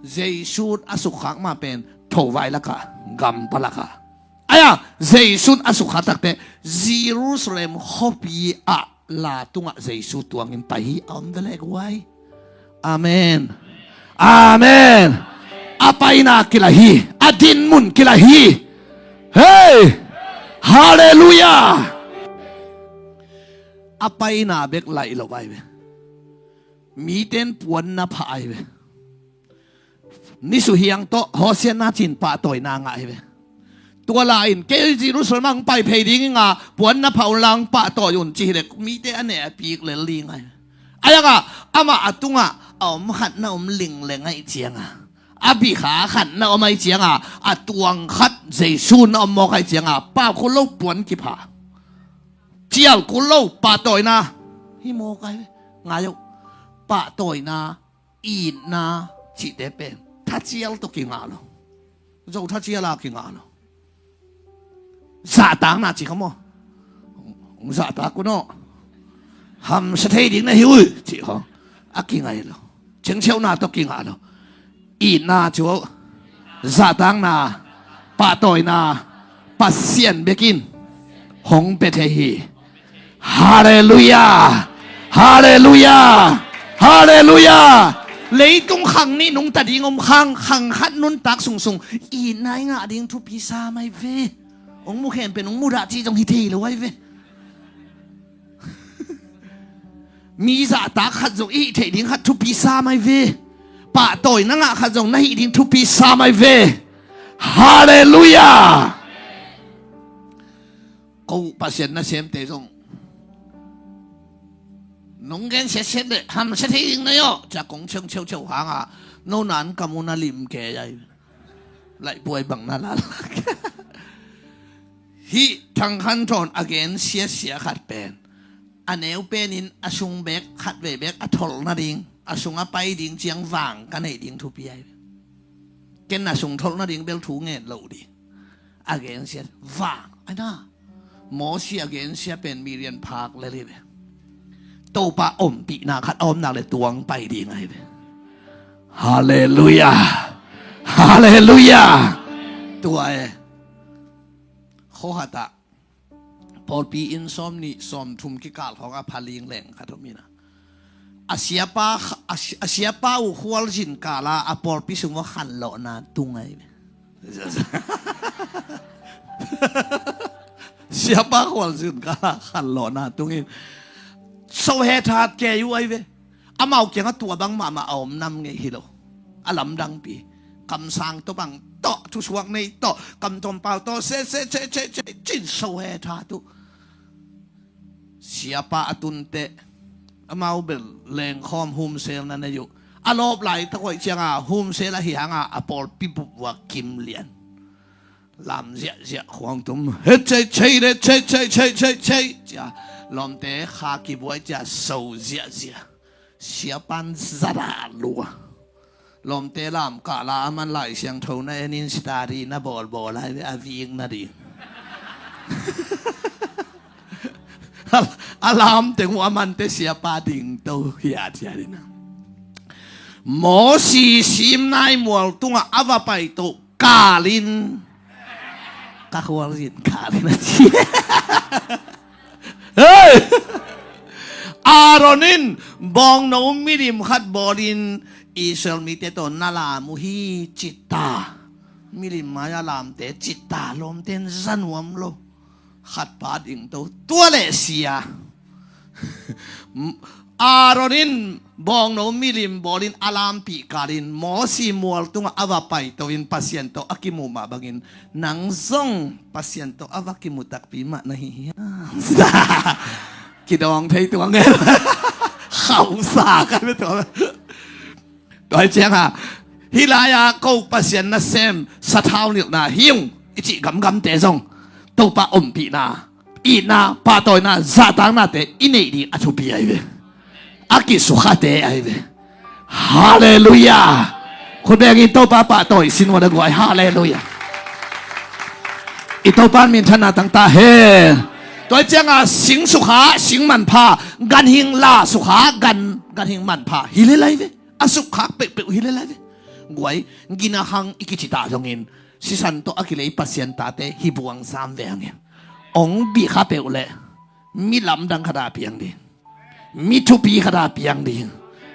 Jesu a sukkhak ma pen tho vai laka, gam palaka. Aia, Jesu'n a sukha takte Jerusalem khuapi ah la tungah Jesu tuangin pai hi a om ve le guai. Amen. Amen. A paina kila hi. A dinmun kila hi. Hei! Halleluiah. A paina bek laih lo ai ve. Miten puanna pha ai ve. Nisuhiang tawh Hosianna cin pahtawina ngah hi ve. Tua la in kei Jerusalem ang pai phei ding inga puanna pha un lang pahtawi un ci hi le mite a neh a pik lel ding ai ve. Ayanga amah a tungah a om khatna om lingleng ai cianga a bikha khatna om ai cianga a tuang khat Jesu na om mawk ai cianga pau kul lo puan kipha cial kul lo pahtawina hi mawk ai ve. Ngai uh pahtawina itna cihte pen thacial tawh kingah lo. Zo thacial a kingah lo. Zahtakna cih kha maw? Hong zahtak un aw. Hamsa thei ding na hi uh cih kha a kingai lo. Cengciauhna tawh kingah lo. Itna cu zahtakna pahtawina Pasian bekin hong pia thei hi. Halleluiah. Halleluiah. Halleluiah. Leitung khang nih nungta ding om khang khang khat nuntak sungsung itna i ngah ding thupi sa mai ve. Hong mu khempeuh hong mudah cih zong hi thei lo ai ve. Mi zahtak khat zong i hih theih ding khat thupi sa mai ve. Pahtawina ngah khat zong na hih ding thupi sa mai ve. Halleluiah. Ko Pasian nasemte zong nong gen siatsiat le hamsa thei ding na hi aw cia kong ciang ciauciau hanga no nan kam uh na lim kei ai. Laihpuai bang na lalak. Hih thangkhan thawn a gen siasia khat pen a neu penin a sung bek khat vei bek a tholh nading a sung a pai ding ciang vang ka neih ding thupi ai ve. Ken a sung tholh nading bel thu ngen loh ding. A gensia vang ai na Mosi a gensia pen mi rian phak lel hi ve. Topa ompihna khat a om nak le tuang pai ding ahi ve. Halleluiah. Halleluiah. Tua e khohat ah pawlpi inn sawm nih sawm thum kikal khawng a phaling leng khat om hi na a siapa a siapa uh khualzin kala a pawlpi sung uh khanlawhna tung ahi ve. Siapa khualzin kala khanlawhna tungin sohe that kei uh ahi ve. Amau kiangah tua bang mahmah a om nam ngei hi lo. A lamdangpi kamsang tawh bang tawh thusuak nei tawh kamtawmpau tawh se se se se se cin sohe that uh. Siapa a tunteh amau bel lengkhawm humselna nei uh. A lawp laitak hoih cianga humsel ahi hanga a pawlpi bup uh a kim lian. Lam ziahziah khuang tum he cei cei de cei cei cei cei cei cia lawmte kha kibuai cia so ziahziah. Siapan zada lua lawmte lam kahla a man Lai Siangtho na enin sitari na bawlbawl ai ve a vik nading. A lam teng uh a mante siapa dingto hiathiat ina Mosi Sinai mual tungah a va paito kalin ka khualzin kalin a ci. Hei! Aaron in bawngno milim khat bawlin Israel mite tawh na lam uh hi cita. Milim mai a lamte cita lawmten zanuam lo. Khatpa dingto tua le sia. Aaron in bawngno milim bawlin a lampih kalin Mosi mual tungah a va paitoin Pasian tawh a kimu mah bangin nang zong Pasian tawh a va kimu takpi mah na hi hiam? Kidawng thei tuang e. Khausa kan tua. Tua hi cianga hih lai-a ko Pasian nasem sathau nilhna hi ung i cih gamgamte zong Topa ompihna itna pahtawina zahtaknate i neih ding a thupi ahi ve. A kisukhate ahi ve. Halleluiah. Khutbengin Topa pahtawi sin uh a guai. Halleluiah. I Topa in minthanna tangta hen. Tua hi cianga sing sukha sing manpha ganhing la sukha gan ganhing manpha hi lel ahi ve. A sukkhak peuhpeuh hi lel ahi ve. Guai gina hang i kicita zongin sisan tawh a kilei Pasian tate hi buang sam veng in, ong bih kha peuh leh mi lamdang khat a piang ding, mi thupi khat a piang ding,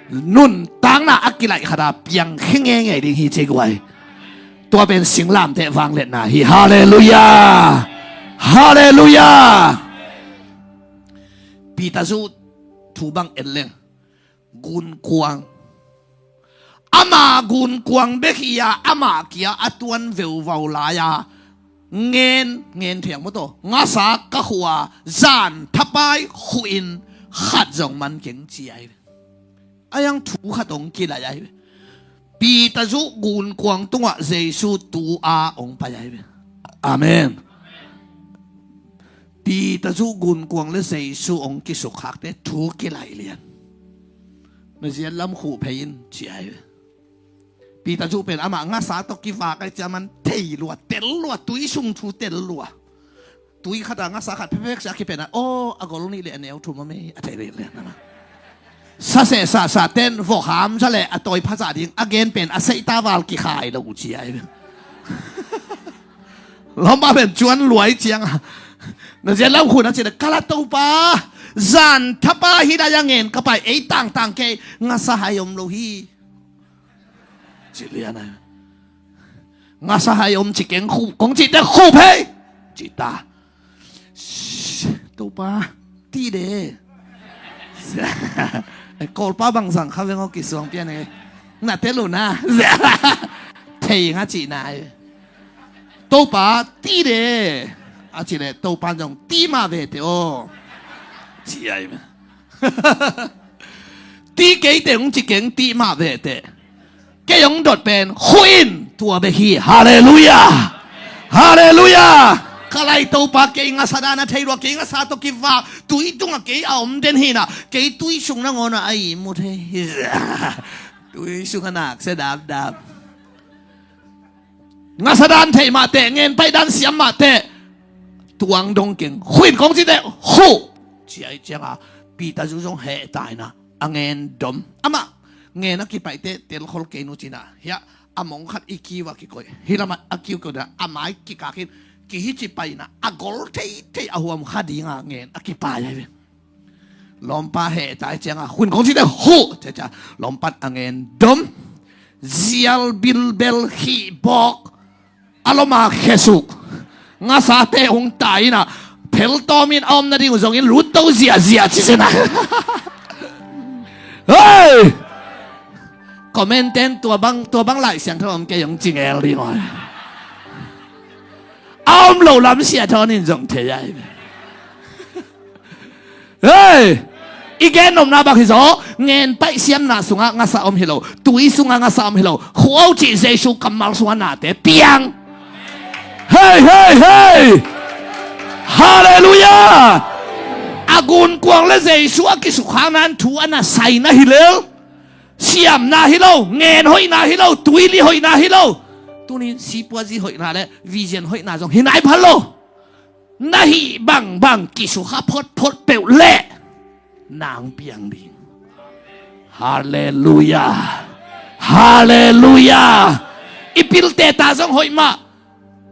nuntakna a kilaih khat a piang khe ngeingei ding hi ci guai. Tua pen singlamteh vangliatna hi. Halleluiah. Halleluiah. Peter zuh thu bang en leng, gunkuang, ama gunkuang bek hi a, ama kia a tuan veuvau lai-a ngen, ngen thiang maw taw, ngasa ka khuh a, zan thapai khuh in khat zong man keng ci ai. A yang thu khat ong kilaih ai. Peter zuh gunkuang tungah Jesu tu a ong pai ai ve. Amen. Peter zuh gunkuang le Jesu ong kisukkhakte thu kilaih lian. Na ziat lam khuh phei in ci ai ve. Peter zuh pen amah ngasa tawh kivak ai cia man thei lua, tel lua, tui sung thu tel lua. Tui khat a ngasa khat phepek sia kipen a, aw, a gol nih le a neu thum a mei a thei rih lian a. Saseh sahsah ten vok ham sa le a tawi phazah ding a gen pen a seihta val kikhai lo uh ci ai. Lawmpa pen cuan luai ciang a, na ziat lam khun a ci le, ka la Topa, zan thapa hi dai a ngen ka pai, ei tangtang kei, ngasa hai om lo hi. Ci lian a. Ngasa hai om ci keng, khuh kong ci te khuh phei. Ci ta. Topa, ti de. Kawlpa bang zang kha veng aw, kisuang pian e. Na te lo na. Thei nga ci na e. Topa, ti de. A ci le Topa zong ti mah ve te aw. Ci ai. Ti kei te ung ci keng, ti mah ve te. Kei ong dot pen khuh in tua bek hi. Halleluiah. Halleluiah. Ka lai Topa, kei ngasa dan a thei lua, kei ngasa tawh kivak, tui tungah kei a om den hi na, kei tui sung nangawn a i mu thei hi. Tui sung a nak se dapdap. Ngasa dan thei mah teh, ngen paih dan siam mah teh, tuang dong keng, khuh in kong ci teh khuh. Ci ai ciang a Peter zuh zong heh tai na, a ngen dom. Amah ngen a kipaih teh telkhol kei nu ci na. Hiah a mong khat i kiu a kikoih, hi lamah a kiu kikoih na, a mai kikak in, kihi ci pai na, a gol theithei a huam kha ding a ngen a kipai ai ve. Lawmpa heh tai ciang a, khuh in kong ci teh khuh. Ciacia lawmpan a ngen dom. Zial bilbel khih bawk. A lom a khesuk. Ngasate hong tai na, pheltawm in a om nading uh zongin lutto ziahziah ci se na. Hei! Comment ten tua bang, tua bang Lai Siangtho om kei ong ci ngel ding aw. A om lo lam siahthawn in zong thei ai. Hei! I gen nopna bang hi zaw, ngen paih siamna sungah ngasa om hi lo, tui sungah ngasa om hi lo, khuh o cih Jesu kammal sungah nate piang. Hei, hei, hei! Halleluiah! A gunkuang le Jesu a kisukkhakna in thu a na sai na hi lel. Siamna hi lo, ngen hoihna hi lo, tuili hoihna hi lo. Tunin sipuazi hoihna le vision hoihna zong hi nai phan lo. Na hih bangbang kisukha photphot peuh leh nang piang ding. Halleluiah. Halleluiah. I pilte ta zong hoih mah,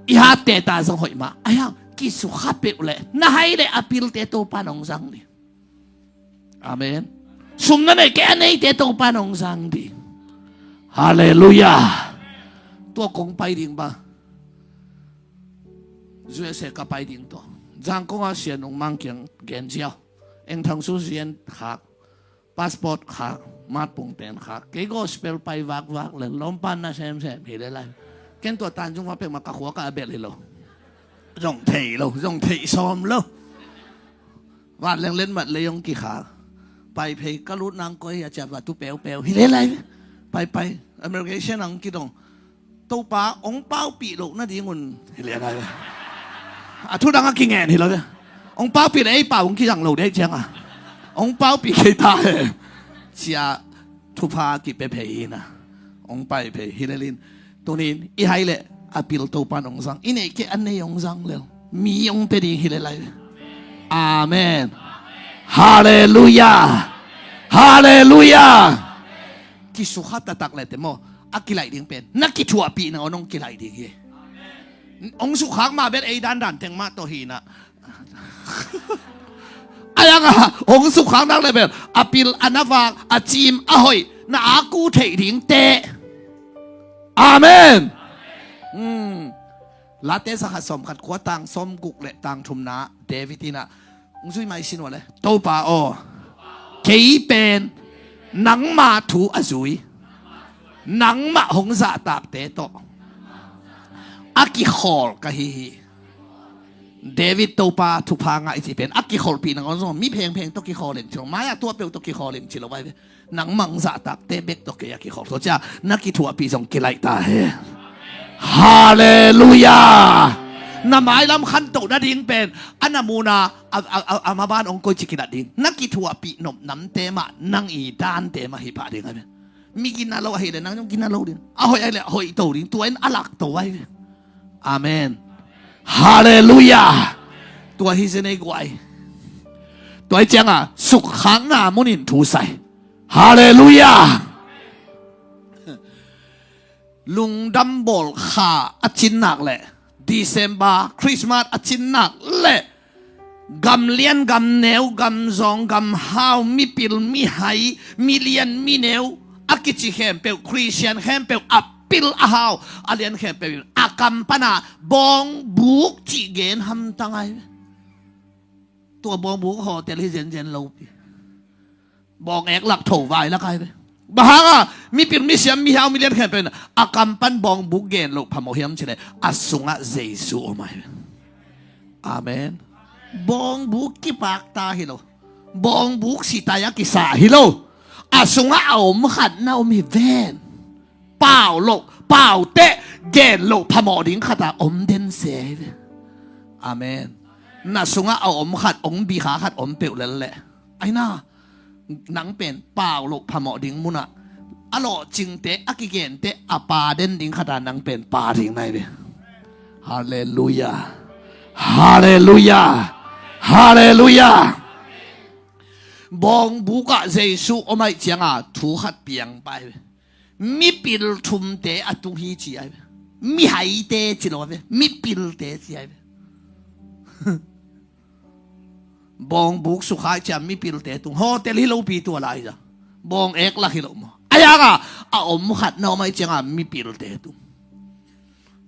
i hatte ta zong hoih mah. Ahi hang kisukha peuh leh na hai leh a pilte Topa nong zang ding. Amen. Sum na neih kei a neite Topa nong zang ding. Halleluiah. Tua kong pai ding ba, U S A ka pai ding tua. Zangkong a Sia Nung Mang kiang gen ziau. Eng Thang Su Zian khak. Passport khak. Mat Pung Ten khak. Kei gospel pai vakvak le lawmpan na semsem hi le lai. Ken tua Tanjung va pek ma ka khua ka a bel hi lo. Zong thei lo, zong thei sawm lo. Van leng len mat lei ong kikhak. Pai phei ka lut nang koi a ciat va tu peupeu hi le lai. Pai pai. American ang kidong. Topa ong paupih loh nadingun hi le lai. A thu dang a kingen hi lo de. Ong paupih le ei pau ong kizang lo de ciang a. Ong paupih kei ta he. Cia thupha kipia phei hi na. Ong pai phei hi le lin. Tunin i hai le a pil Topa nong zang. I neih kei a nei ong zang lel. Mi ong pe ding hi le lai. Amen. Halleluiah. Halleluiah. Kisukha taktak le te maw. A kilaih ding pen na kithuahpih na ong kilaih ding hi. Hong sukkhak mah bel ei dandan teng mah tawh hi na. A yang a hong sukkhak nak le bel a pil, a na vak, a cim, a hoih, na a ku theih ding teh. Amen. Hmm. Late zakhat sawmkhat kua tang sawmguk le tang thumna David in ah, hong zui mai sin uh le, Topa aw, kei pen nangma thu a zui, nangmah hong zahtakte tawh a kikhawl ka hi hi. David Topa thupha ngah i cih pen a kikholhpih nangawn zong, mi phengpheng tawh kikhawl in ci lo, mai-ah tuahpeuh tawh kikhawl in ci lo vai ve. Nangmah hong zahtakte bek tawh kei a kikholh. Tua ciang na kithuahpih zong kilaih ta hen. Halleluiah. Na mailam khantoh nading pen a na muna a, a, a, a maban hong koici kilat ding. Na kithuahpih nop namte mah nang i dante mah hi pah ding a ve. Mi gina lo ahih leh nang zong gina lo ding. A hoih ahih leh hoih to ding. Tua in a lak to vai ve. Amen. Halleluiah. Tua hi zen ei guai. Tua hi ciangah sukkhakna munin thu sai. Halleluiah. Lungdam bawl kha a cin nak leh, December, Christmas a cin nak leh, gam lian gam neu, gam zawng gam hau, mipil mihai, milian mineu a kici khempeuh, Khristian khempeuh a pil a hau a lian khempeuh in a kam pana bawngbuk cih gen hamtang ai. Tua bawngbuk hotel hi zenzen lopi. Bawng ek lak tho vai lak ai ve. Bang hanga mipil misiam mihau milian khempeuh in a kam pan bawngbuk gen loh phamawh hiam cih leh a sungah Jesu om ai ve. Amen. Bawngbuk kipakta hi lo. Bawngbuk sitai a kisa hi lo. A sungah a om khat na om hi ven. Pau loh, pau teh, gen loh phamawh ding khat a om den se hi ve. Amen. Na sungah a om khat, ong bikha khat om peuh lel leh, ai na, nang pen pau loh phamawh ding munah a lawhcingte, a kigente a pa den ding khat a nang pen pa ding nai ve. Halleluiah. Halleluiah. Halleluiah. Bawngbuk ah Jesu om aih cianga thu khat piang pai ve. Mipil thumte a tung hi ci ai ve. Mihaite ci lo ai ve. Mipilte ci ai ve. Bawngbuk sukha aih ciang mipilte tung. Hotel hi lopi tua lai za. Bawng ek lak hi lo maw. A yanga a om khat na om aih cianga mipilte tung.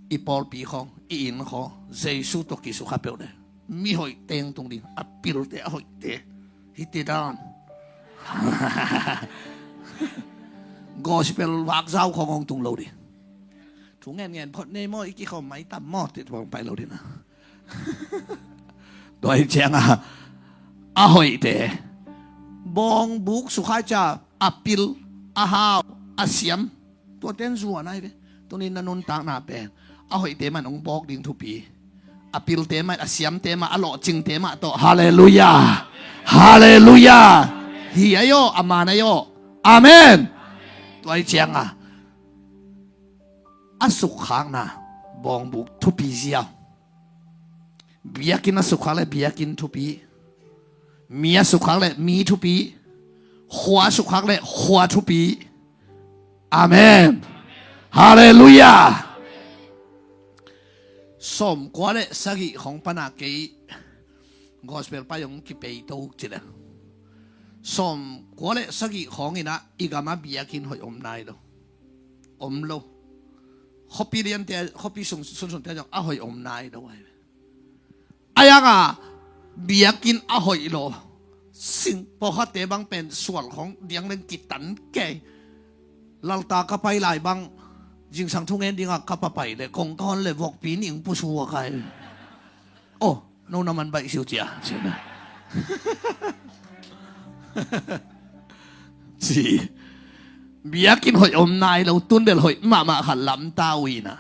I pawlpi khawng, i inn khawng, Jesu tawh kisukha peuh le mihoih teng tung ding. A pilte, a hoihte. Hite dan. Gospel vakzau khawng hong tung lo ding. Thu ngen ngen phot nei maw, i kikhawm mai tam maw, ti pawng pai lo ding na. Tua hi cianga a hoihte. Bawngbuk sukha aih ciang a pil, a hau, a siam. Tuate in zuan ai ve. Tunin na nuntakna pen a hoihte mah in hong bawk ding thupi. A pilte mah, a siamte mah, a lawhcingte mah tawh. Halleluiah. Halleluiah. Hi ai aw, a man ai aw. Amen. Tua hi cianga a sukkhakna bawngbuk thupi ziau. Biakinn a sukkhak le biakinn thupi. Mi a sukkhak le mi thupi. Khua a sukkhak le khua thupi. Amen. Halleluiah. Sawmkua le sagih khawng pana kei gospel pai hong kipei to cih leh, sawmkua le sagih khawng inah i gamah biakinn hoih om nai lo. Om lo. Khuapi liante, khuapi sung, sunsunte zong a hoih om nai lo ai. A yanga biakinn a hoih lo. Sing pawlkhatte bang pen sual khawng diang leng kitan kei. Lalta ka pai lai bang zingsang thungen dinga ka papai le kong ka hon le vokpi ning pusuak ai. Oh, no na man baih siu cia. Ci. Biakinn hoih om nai lo, tun bel hoih mahmah khat lamta uh inah.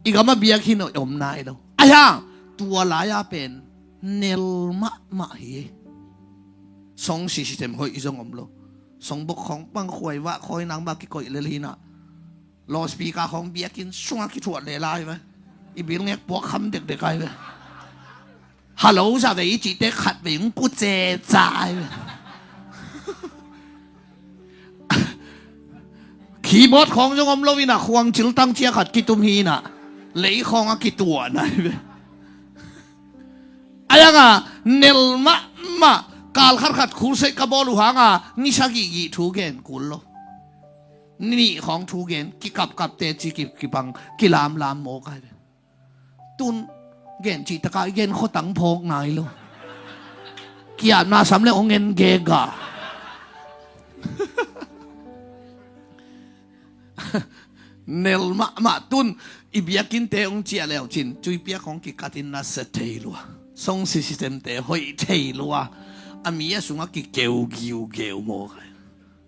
I gamah biakinn hoih om nai lo. Ai hang, tua lai-a pen nel mahmah hi. Song sisithem hoih zong om lo. Songbok khawng pang khuai vah khawi nang mah kikoih lel hinah. Loudspeaker khawng biakinn sungah kithuah lel ai ve. I bil ngek puak kham dekdek ai ve. Hello za vei i cihte khat vei hong ku ceca ai ve. Keyboard khawng zong om lo inah khuang ciltang cia khat kitum hi inah. Leikhawng a kituahna hi ve. A yanga nel mahmah, kal khatkhat khulseih ka bawl uh hanga ni sagih gih thu gen kul lo. Ni nih khawng thu gen, kikapkapte ci kipkipang, kilamlam mawk ai ve. Tun gen cih taka i gen khotang phawk ngai lo. Kiatna sam le hong en gega. Nel mahmah tun i biakinnte hong ciah leucin, cuipiak hong kikatin nasia thei lua. Song systemte hoih thei lua. A mi a sungah kikeu giugeu mawk ai.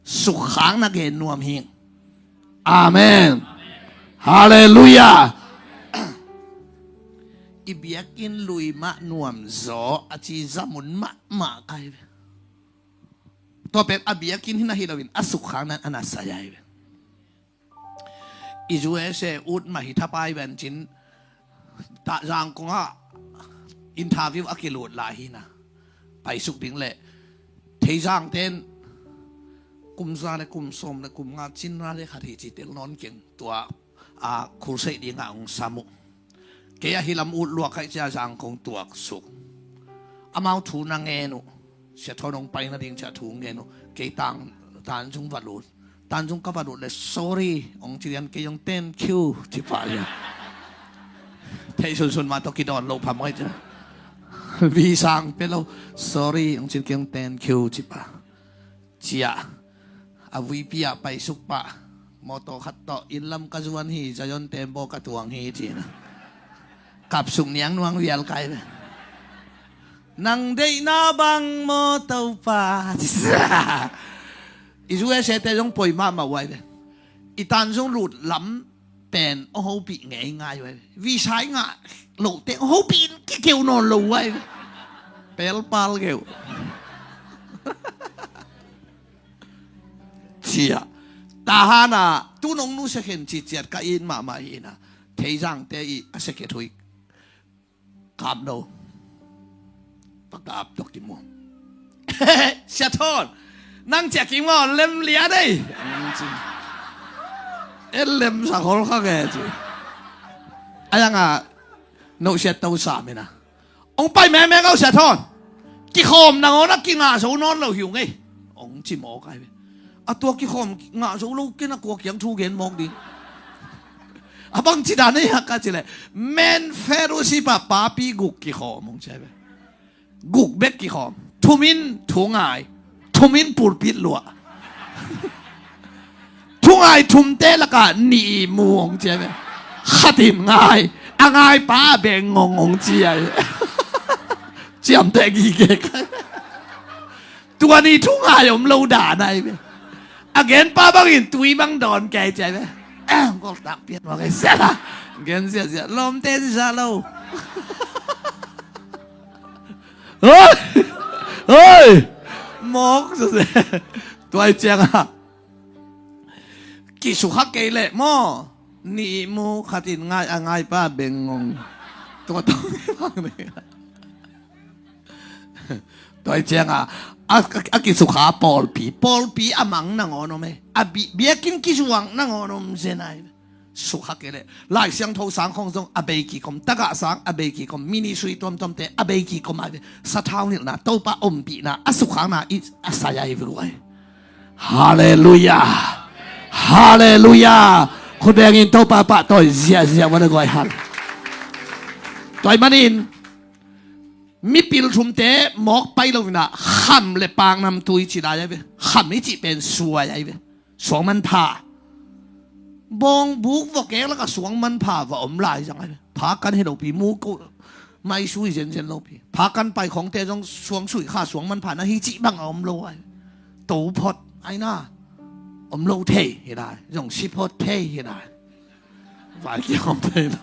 Sukkhakna gen nuam hi. Amen. Halleluiah. I biakinn lui mah nuam zaw a ci zamun mahmah kai ve. Tua pek a biakinn hi na hi loin a sukkhakna in a na sai ai ve. I U S A ut mah hi thapai ven cin, ta Zangkong ah interview a kilut lai hi na. Paisuk ding le Theizangten kum za le kum sawm le kum nga cin ra le khat hi ci tel nawn keng tua, a, khulseih dingah hong sam uh. Kei ahi lam ut luak khaih cia Zangkong tuaksuk. Amau thu na ngen uh. Sia Thawn hong pai nading cia thu ngen uh. Kei tang, Tanzung va lut. Tanzung ka va lut le sorry hong ci lian kei hong thank you ci pah lian. Theih sunsun mah tawh kidawn loh phamawh cia. Visa hong pia lo sorry hong ci lian kei hong thank you ci pah. Cia a vuipi ah paisuk pah. Mawtaw khat tawh inn lam ka zuan hi, Zion Temple ka tuang hi ci na. Kapsuk niang nuang vial kai ve. Nang deihna bang maw Topa. I U S A te zong poi mahmah uh ai ve. I Tanzung lut lam pen hong hopih ngei ngai uh ai ve. Visa i ngah loh teng hong hopih in kikeu nawn lo uh ai ve. Pelpal keu. Cia. Tahan a tu nong nu sekhen ci ciat ka it mahmah hi na. Theizangte i a sekhe thui. Kap no. Pakap tok kimu. Sia Thawn. Nang cia kim ngaw lem lia dei. E lem sa khol kha ke ci. A yanga no sia to sa mina. Ong pai meme ngau Sia Thawn. Kikhawm nangawn a kingah zo nawn lo hiu ngei. Ong ci mawk ai ve. A tua kikhawm ngah zo lo kei na kua kiang thu gen mawk ding. A bang ci dan ei hak ka ci leh men fellowship ah papi guk kikhawm hong ci ai ve. Guk bek kikhawm. Thumin thu ngai. Thumin pulpit luah. Thu ngai thumte lakah nih mu hong ci ai ve. Khat in ngai. A ngai pa beng ngong hong ci ai ve. Ciamteh gige kai. Tua ni thu ngai om lo dan ai ve. A gen pa bangin tui bang dawn kei ci ai ve. Goltak pian mawk ai sia la. Gen sia sia lawmte sia lo. Hoi! Hoi! Mawk sia sia. Tuai cianga kisukha kei leh maw? Nih mu khat in ngai a ngai pa beng ngong. Tua tawh Tua i cianga a, a, a kisukha pawlpi, pawlpi a mang nangawn om e. A bi, biakinn kizuang nangawn om zen ai. Sukha kei leh Lai Siangtho sang khong zong a bei kikom, tagah sang a bei kikom, ministry tuamtuamte a bei kikom ai ve. Sathau nilhna, Topa ompihna, a sukhakna i a sai ai ve guai. Halleluiah. Halleluiah. Khut bengin Topa pahtawi ziahziah ua le guai hal. Tua i manin mipil thumte mawk pai lo inah kham le paknam tui ci lai ai ve. Kham i cih pen suai ai ve. Suang manpha. Bawngbuk vokek lakah suang manpha va om lai zang ai ve. Pha kan hi lopi mu ko maisu hi zenzen lopi. Pha kan pai khawngte zong suang sui kha suang manpha na hi cih bang a om lo ai. To phot ai na. Om lo thei hi lai. Zong si phot thei hi lai. Vai kiam thei lo.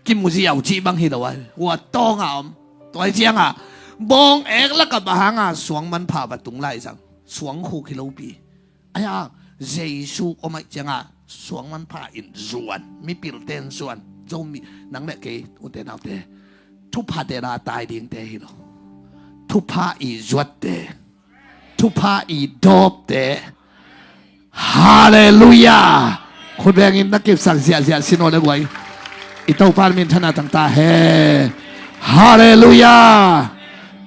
Kimu ziau cih bang hi lo ai. Hua tawng a om. Tua i cianga bawng ek lakah bang hanga suang manpha va tung lai zang. Suang khuk hi lopi. Aia Jesu om ai cianga suang manpha in zuan. Mipilten zuan. Zomi nang le kei ute naute. Thupha tena tai dingte hi lo. Thupha i zuatte. Thupha i dawpte. Halleluiah. Khut bengin na kipsak ziahziah sin aw le guai. I Topa minthanna tang ta hen. Halleluiah.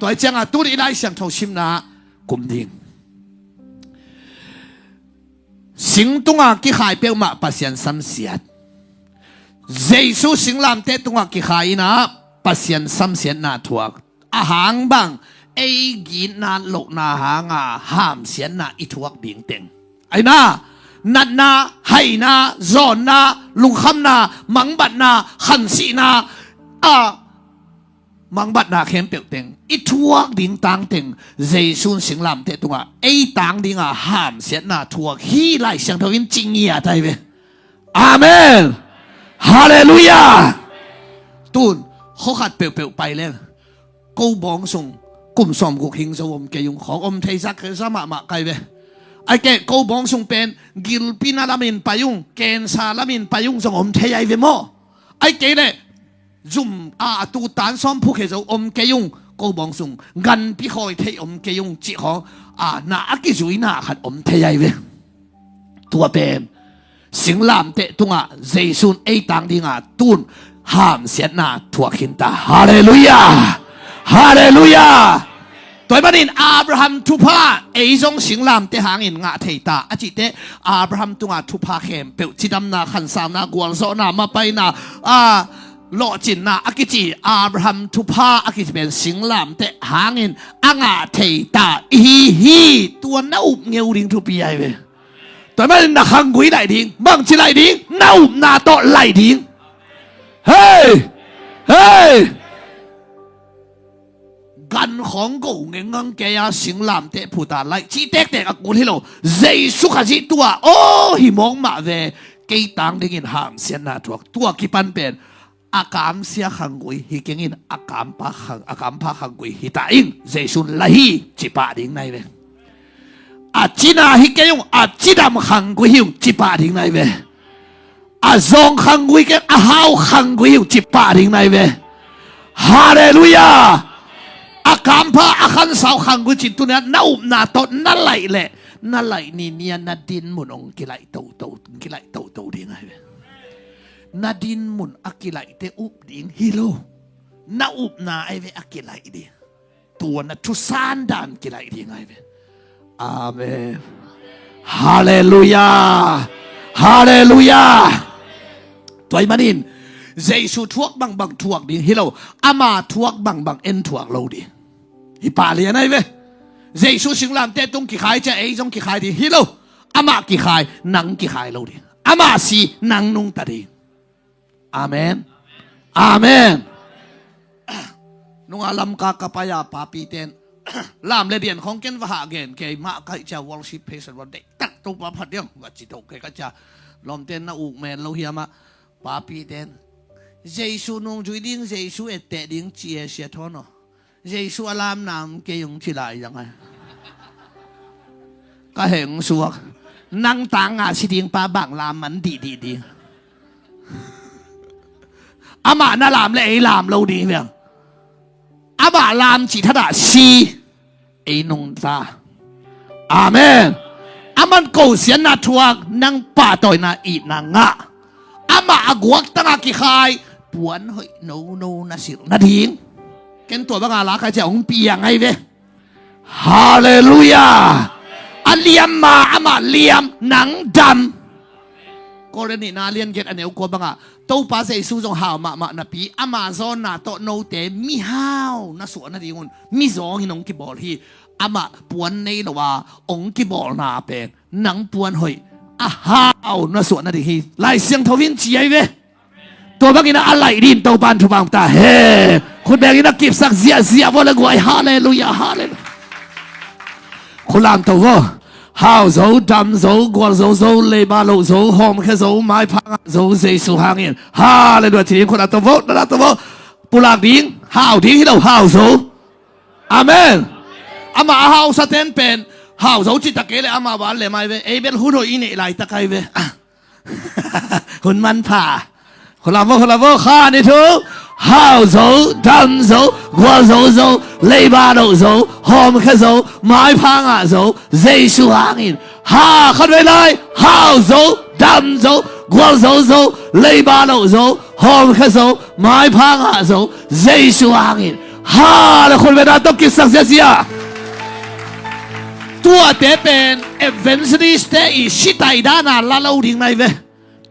Tua ciangah tuni i Lai Siangtho simna kum ding. Sing tungah kikhai peuhmah Pasian samsiat. Jesu singlamteh tungah kikhai inah Pasian samsiatna thuak. A hang bang, ei gitna lohna hanga hamsiatna i thuak ding teng. Aina, natna, haina, zawnna, lungkhamna, mangbatna, khansihna, a mangbatna khempeuh teng i thuak ding tang teng, Jesu'n singlamteh tungah ei tang dinga hamsiatna thuak hi Lai Siangtho in ci ngiat ahi ve. Amen. Halleluiah. Tun, khuakhat peuhpeuh pai leng, ko bawng sung kum sawmguk hing zo om kei ung, khawng om thei zak za mahmah kai ve. Ai kei, ko bawng sung pen gilpi na lamin pai ung, kensa lamin pai ung zong om thei ai ve maw? Ai kei leh zum a, a tutan sawm phukhe zo om kei ung, ko bawng sung ganpi khawi thei om kei ung cih khawng, a, na a kizuina khat om thei ai ve. Tua pen singlamteh tungah Jesu'n ei tang dinga tun hamsiatna thuak khin ta. Halleluiah. Halleluiah. Tua ahih manin Abraham thupha ei zong singlamteh hangin ngah thei ta a cihte, Abraham tunga thupha khempeuh, cidamna, khansauna, gualzawhna, mapaina, a, lawhcinna a kici, Abraham thupha a kici pen singlamteh hangin a ngah thei ta i hi hi. Tua na up ngeu ding thupi ai ve. Tua ahih manin na khanggui laih ding, bangci laih ding, na upna tawh laih ding. Hei! Hei! Gan khawng go ngengngang kei a singlamteh phuta laih cih tektek a kul hi lo. Jesu Khazih tua aw hi mawk mah ve. Kei tang dingin hamsiatna thuak, tua kipan pen a kamsia khanggui hi keng in, a kampa khang, a kampha khanggui hi ta ing. Jesu'n laih hi, ci pah ding nai ve. A cina hi kei ung, a cidam khanggui hi ung, ci pah ding nai ve. A zawng khanggui keng, a hau khanggui hi ung, ci pah ding nai ve. Halleluiah. A kampha, a khansau khanggui cin tuni-a na upna tawh na laih leh, na laih ni ni-a na dinmun hong kilaih toto, kilaih toto ding ai ve. Na dinmun a kilaihte up ding hi lo. Na upna ai ve a kilaih ding. Tua na thusan dan kilaih ding ai ve. Amen. Halleluiah. Halleluiah. Tua ahih manin Jesu thuak bangbang thuak ding hi lo. Ama thuak bangbang en thuak lo ding. Hi pah lian ai ve. Jesu singlamteh tung kikhai ciang ei zong kikhai ding hi lo. Amah kikhai, nang kikhai lo ding. Amah si, nang nungta ding. Amen. Amen. Nunga Lamka ka pai-a papite'n lam le dian khawng ken va hah gen kei mah, ka hih ciang worship praise and worship deihtak Topa phat diam va ci to kei ka ciang, lawmte'n na uk men lo hiam ah, papite'n Jesu nungzui ding, Jesu etteh ding ci e sia thawn aw. Jesu a lam nam kei hong ci lai zang ai. Ka heng suak. Nang tanga si ding pa bang lam man dihdih ding. Amah na lam le ei lam lo ding hi veng. Amah lam cih thadah si ei nungta. Amen. Aman kosianna thuak, nang pahtawina itna ngah. Amah a guaktanga kikhai puan hoih nono na silh nading. Ken tua banga la khai ciah hong piang ahi ve. Halleluiah. A liam ma amah liam, nang dam. Korin nihna lian giat a neu kua bangah Topa Jesu zong hau mahmah napi ama zawnna tawh note mihau na suah nadingun mizawngin hong kibawl hi. Amah puan nei lo a hong kibawlna pen nang puan hoih a hau na suah nading hi. Lai Siangtho in ci ahi ve. Tua bangin a laih din Topan thupha ta hen. Khut bengin a kipsak ziahziah vua le guai. Halleluiah, halleluiah. Khut lam to vua. Hau zo, dam zo, gual zo zo, leiba loh zo, hawmkhia zo, maiphang zo, Jesu hangin. Halleluiah. Ci ding khut lam to vua, na lam to vua. Pulak ding, hau ding hi lo, hau zo. Amen. Amah a hausa ten pen hau zo cita kei le amah van le mai ve. Ei bel hun hoih i neih laitak ahi ve. Hun manpha. Khut lam vua, khut lam vua, kha ni thu. Hau zo, dam zo, gual zo zo, leiba loh zo, hawmkhia zo, maiphang ah zo, Jesu hangin. Ha, khat vei lai, hau zo, dam zo, gual zo zo, leiba loh zo, Hawmkhe zo, maipha ngah zo, Jesu hangin. Hale, khutbetna tawh kipsak ziazia. Tuate pen evangelist te i sitai dana la lo ding nai ve.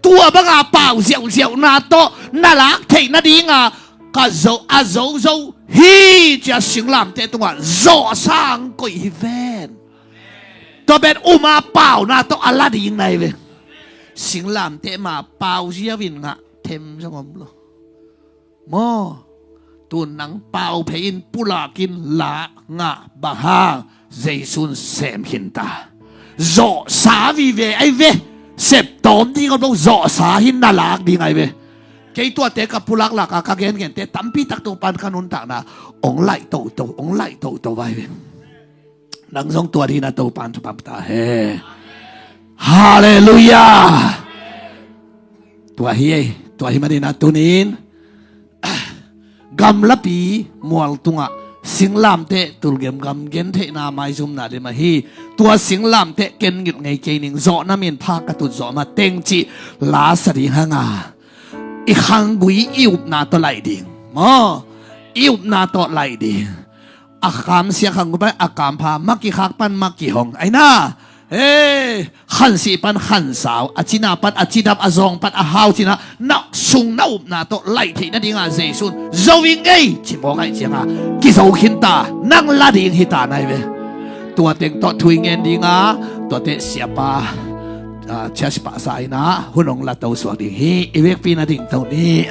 Tua banga pau ziauziauna tawh na lak theih nadinga ka zo a zo zo hi cia singlamte tungah zawhsang koih hi ven. Tua pen uma pauna tawh a la ding nai ve. Singlamte ma pau ziau in ngah them zong om lo. Maw, tun nang pau phei in pulak in la ngah bang hang Jesu'n sem khin ta. Zawhsa vive ai ve. Sep tawm ding om lo, zawhsa hi na lak ding ai ve. Kei tuate ka pulak laka ka gengente tampi tak Topa'n ka nuntakna ong laih toto, ong laih toto vai ve. Nang zong tua dina Topa'n thupha ta he. Halleluiah. Tua hi ei, tua hi manina tunin gamlapi mual tungah singlamte tulgem gam gentheihna maizumna lim ahi. Tua singlamte ken ngilh ngei kei ning, zawhna min pha ka tut zawh ma teng cih la sa ding hanga i khanggui i upna tawh laih ding. Maw, i upna tawh laih ding. A kamsia khanggui pan a kampha, ma kikhak pan ma kihong. Aina, e, khansih pan khansau, a cina pan a cidap, a zawng pan a hau cina, na sung na upna tawh laih theih nadinga Jesu'n zo i ngei ci mawk ai cianga kizo khin ta, nang la ding hi ta nai ve. Tua teng tawh thu i ngen dinga, tuate siapa, a, church pahsa ina hun ong la to suak ding hi. I vekpi na ding to ni.